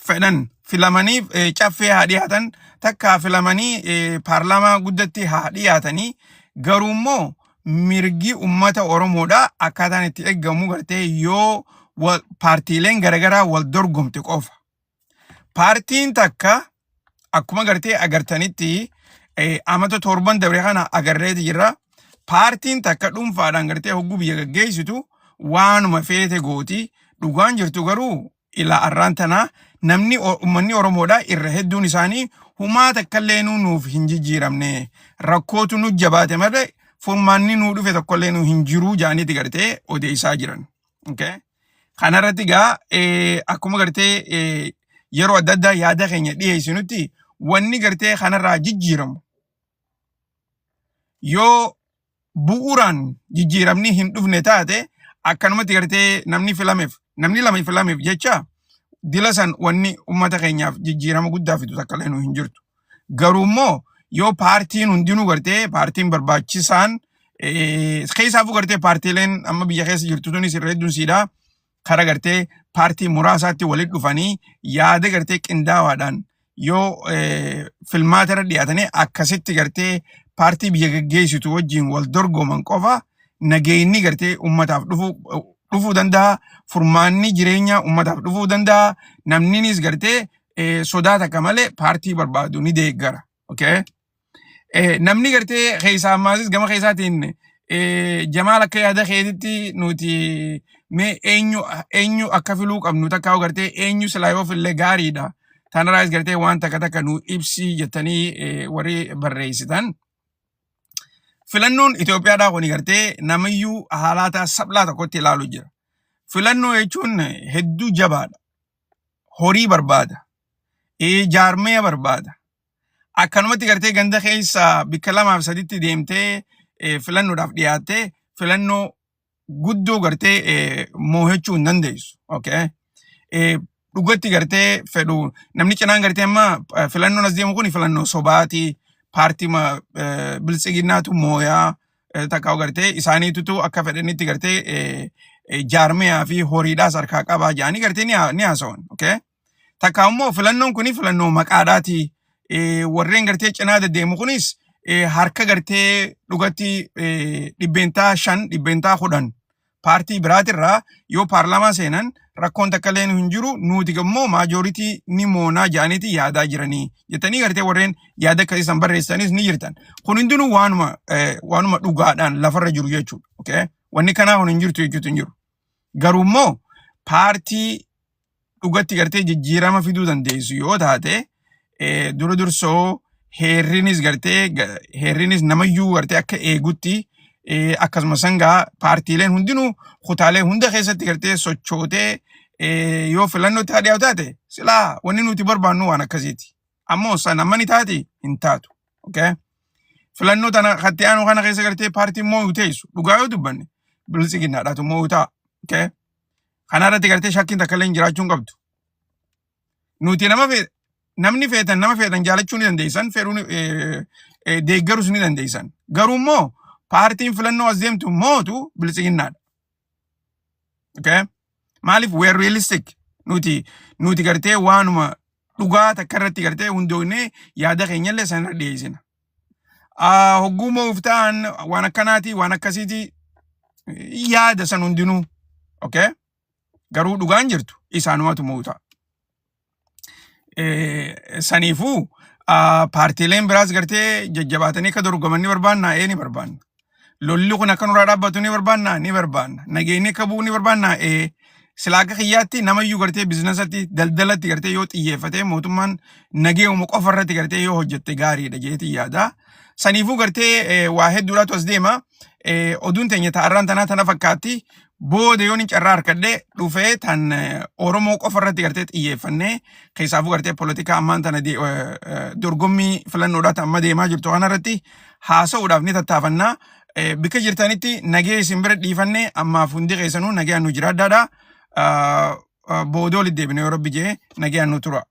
Fedhan filamanii caffee haa dhiyaatan, takkaa filamanii paarlaamaa guddatti haa dhiyaatanii, garuu immoo mirgi ummata Oromoodha akkaataan itti eeggamu gartee yoo paartiileen garaagaraa wal dorgomte qofa. Paartiin takka akkuma gartee agartanitti amata 7n dabre kana agarreeti jirra. Paartiin takka dhuunfaadhaan gartee hogguu biyya gaggeessitu waanuma feete gooti. Dhugaan jirtu garuu ilaa arraan tanaa namni uummanni Oromoodha irra hedduun isaanii humaa takkallee nuuf hin jijjiiramne, rakkootu nu jabaate malee furmaanni nuu dhufe tokkollee nu hin jiruu jaaniiti gartee odeessaa jiran. Okay? Kanarratti gaa akkuma gartee yeroo adda addaa yaada keenya dhiyeessinutti, wanni gartee kanarraa jijjiiramu yoo bu'uuraan jijjiiramni hin dhufne taate, akkanumatti gartee namni filameef, namni lama filameef jecha Dila san wanni ummata keenyaaf jijjiirama guddaa fidu takka illee nu hin jirtu. Garuu immoo yoo paartiin hundinuu gartee paartiin barbaachisaan keessaafuu gartee paartiileen amma biyya keessa jirtu tunis irra hedduun siidhaa kara gartee paartii muraasaatti walitti dhufanii yaada gartee qindaawaadhaan yoo filmaata irra dhiyaatanii akkasitti gartee paartii biyya geggeessitu wajjin wal dorgoman qofa nageenyi gartee ummataaf dhufuu danda'a. Furmaanni jireenya ummataaf dhufuu danda'a. Namninis gartee sodaa takka malee paartii barbaadu ni deeggara. Okay? Namni gartee keessaa ammaasis gama keessaatiin Jamaal akka yaada keetitti nuti mee eenyu eenyu akka filuu qabnu takka gartee eenyu silaa yoo fille gaariidha. Tanarraas gartee waan takka takka nu ibsi jettanii warri barreessitan. Filannoon Itoophiyaadhaa kuni gartee namayyuu haalaataa sablaa tokkotti ilaalu jira. Filannoo jechuun hedduu jabaadha. Horii barbaada. Jaarmaya barbaada. Akkanumatti gartee ganda keessa bikka lamaaf saditti deemtee filannoodhaaf dhiyaattee filannoo guddoo gartee moohachuu hin dandeessu. Okay? Dhugatti gartee fedhu namni cinaan gartee amma filannoon as deemu kun filannoo sobaati. Paartii biltsiginnaatu mooyaa takka gartee isaaniitutu akka fedhanitti gartee jaarmiyaa fi horiidhaas harkaa qabaa jedhanii gartee ni haasawan. Okay? Takka immoo filannoon kuni filannoo maqaadhaati. Warreen gartee cinaa deddeemu kunis harka gartee dhugatti 5% 10% paartii biraatirraa yoo paarlaamaa seenan rakkoon takka illee hin jiru, nuti immoo majority ni moonaa jedhaniiti yaadaa jiranii jettanii gartee warreen yaada akkasii san barreessanis ni jirtan. Kun hundinuu waanuma dhugaadhaan lafarra jiru jechuudha. Okay? Wanni kanaa kun hin jirtu jechuutu hin jiru. Garuu immoo paartii dhugatti gartee jijjiirama fiduu dandeessu yoo taate dura dursoo heerrinis gartee heerrinis namayyuu gartee akka eegutti akkasuma sangaa paartiileen hundinuu kutaalee hunda keessatti gartee sochootee yoo filannootti haa dhiyaatu taate silaa wanni nuti barbaannu waan akkasiiti. Ammoo san amma ni taati hin taatu. Okay? Filannoo tana katti aanu kana keessa gartee paartiin moo'u teessu dhugaa yoo dubbanne biltsiginnaadhaatu moo'u ta'a. Okay? Kana irratti gartee shakkiin takka illee hin jiraachuu hin qabdu. Nuti nama namni feetan nama feetan jaalachuu ni dandeessan, fedhuu deeggaruus ni dandeessan. Garuu immoo paartiin filannoo as deemtu mootu biltsiginnaadha. Okay? Maaliif we are realistic. Nuti gartee waanuma dhugaa takka irratti gartee hundoofnee yaada keenyallee san irra dhiyeessina. Hogguu moo'uuf ta'an waan akkanaati waan akkasiiti yaada san hundinuu. Okay? Garuu dhugaan jirtu isaanumatu moo'u ta'a. Saniifuu paartiileen biraas gartee jajjabaatanii akka dorgoman ni barbaanna, ee ni barbaanna. Lolli kun akka nurraa dhaabbatu ni barbaanna, ni barbaanna. Nageenyi akka bu'u ni barbaanna, ee. Silaa akka kiyyaatti namayyuu gartee businessatti daldalatti gartee yoo xiyyeeffate mootummaan nageenya qofa irratti gartee yoo hojjette gaariidha jeetii yaada. Saniifuu gartee waa hedduudhaatu as deema. Oduun teenya ta'arraan tanaa tana fakkaatti. Booda yoon carraa harkadhee dhufee tan Oromoo qofa irratti gartee xiyyeeffannee keessaafuu gartee poolitikaa ammaan tana dorgommii filannoodhaat amma deemaa jirtu kana irratti haasa'uudhaaf ni tattaafannaa. Bikka jirtanitti nagee isin bira dhiifannee ammaaf hundi keessanuu nagayaan nu jiraadhaadha. Booda walitti deebina yoo rabbi jee nagayaan nu tura.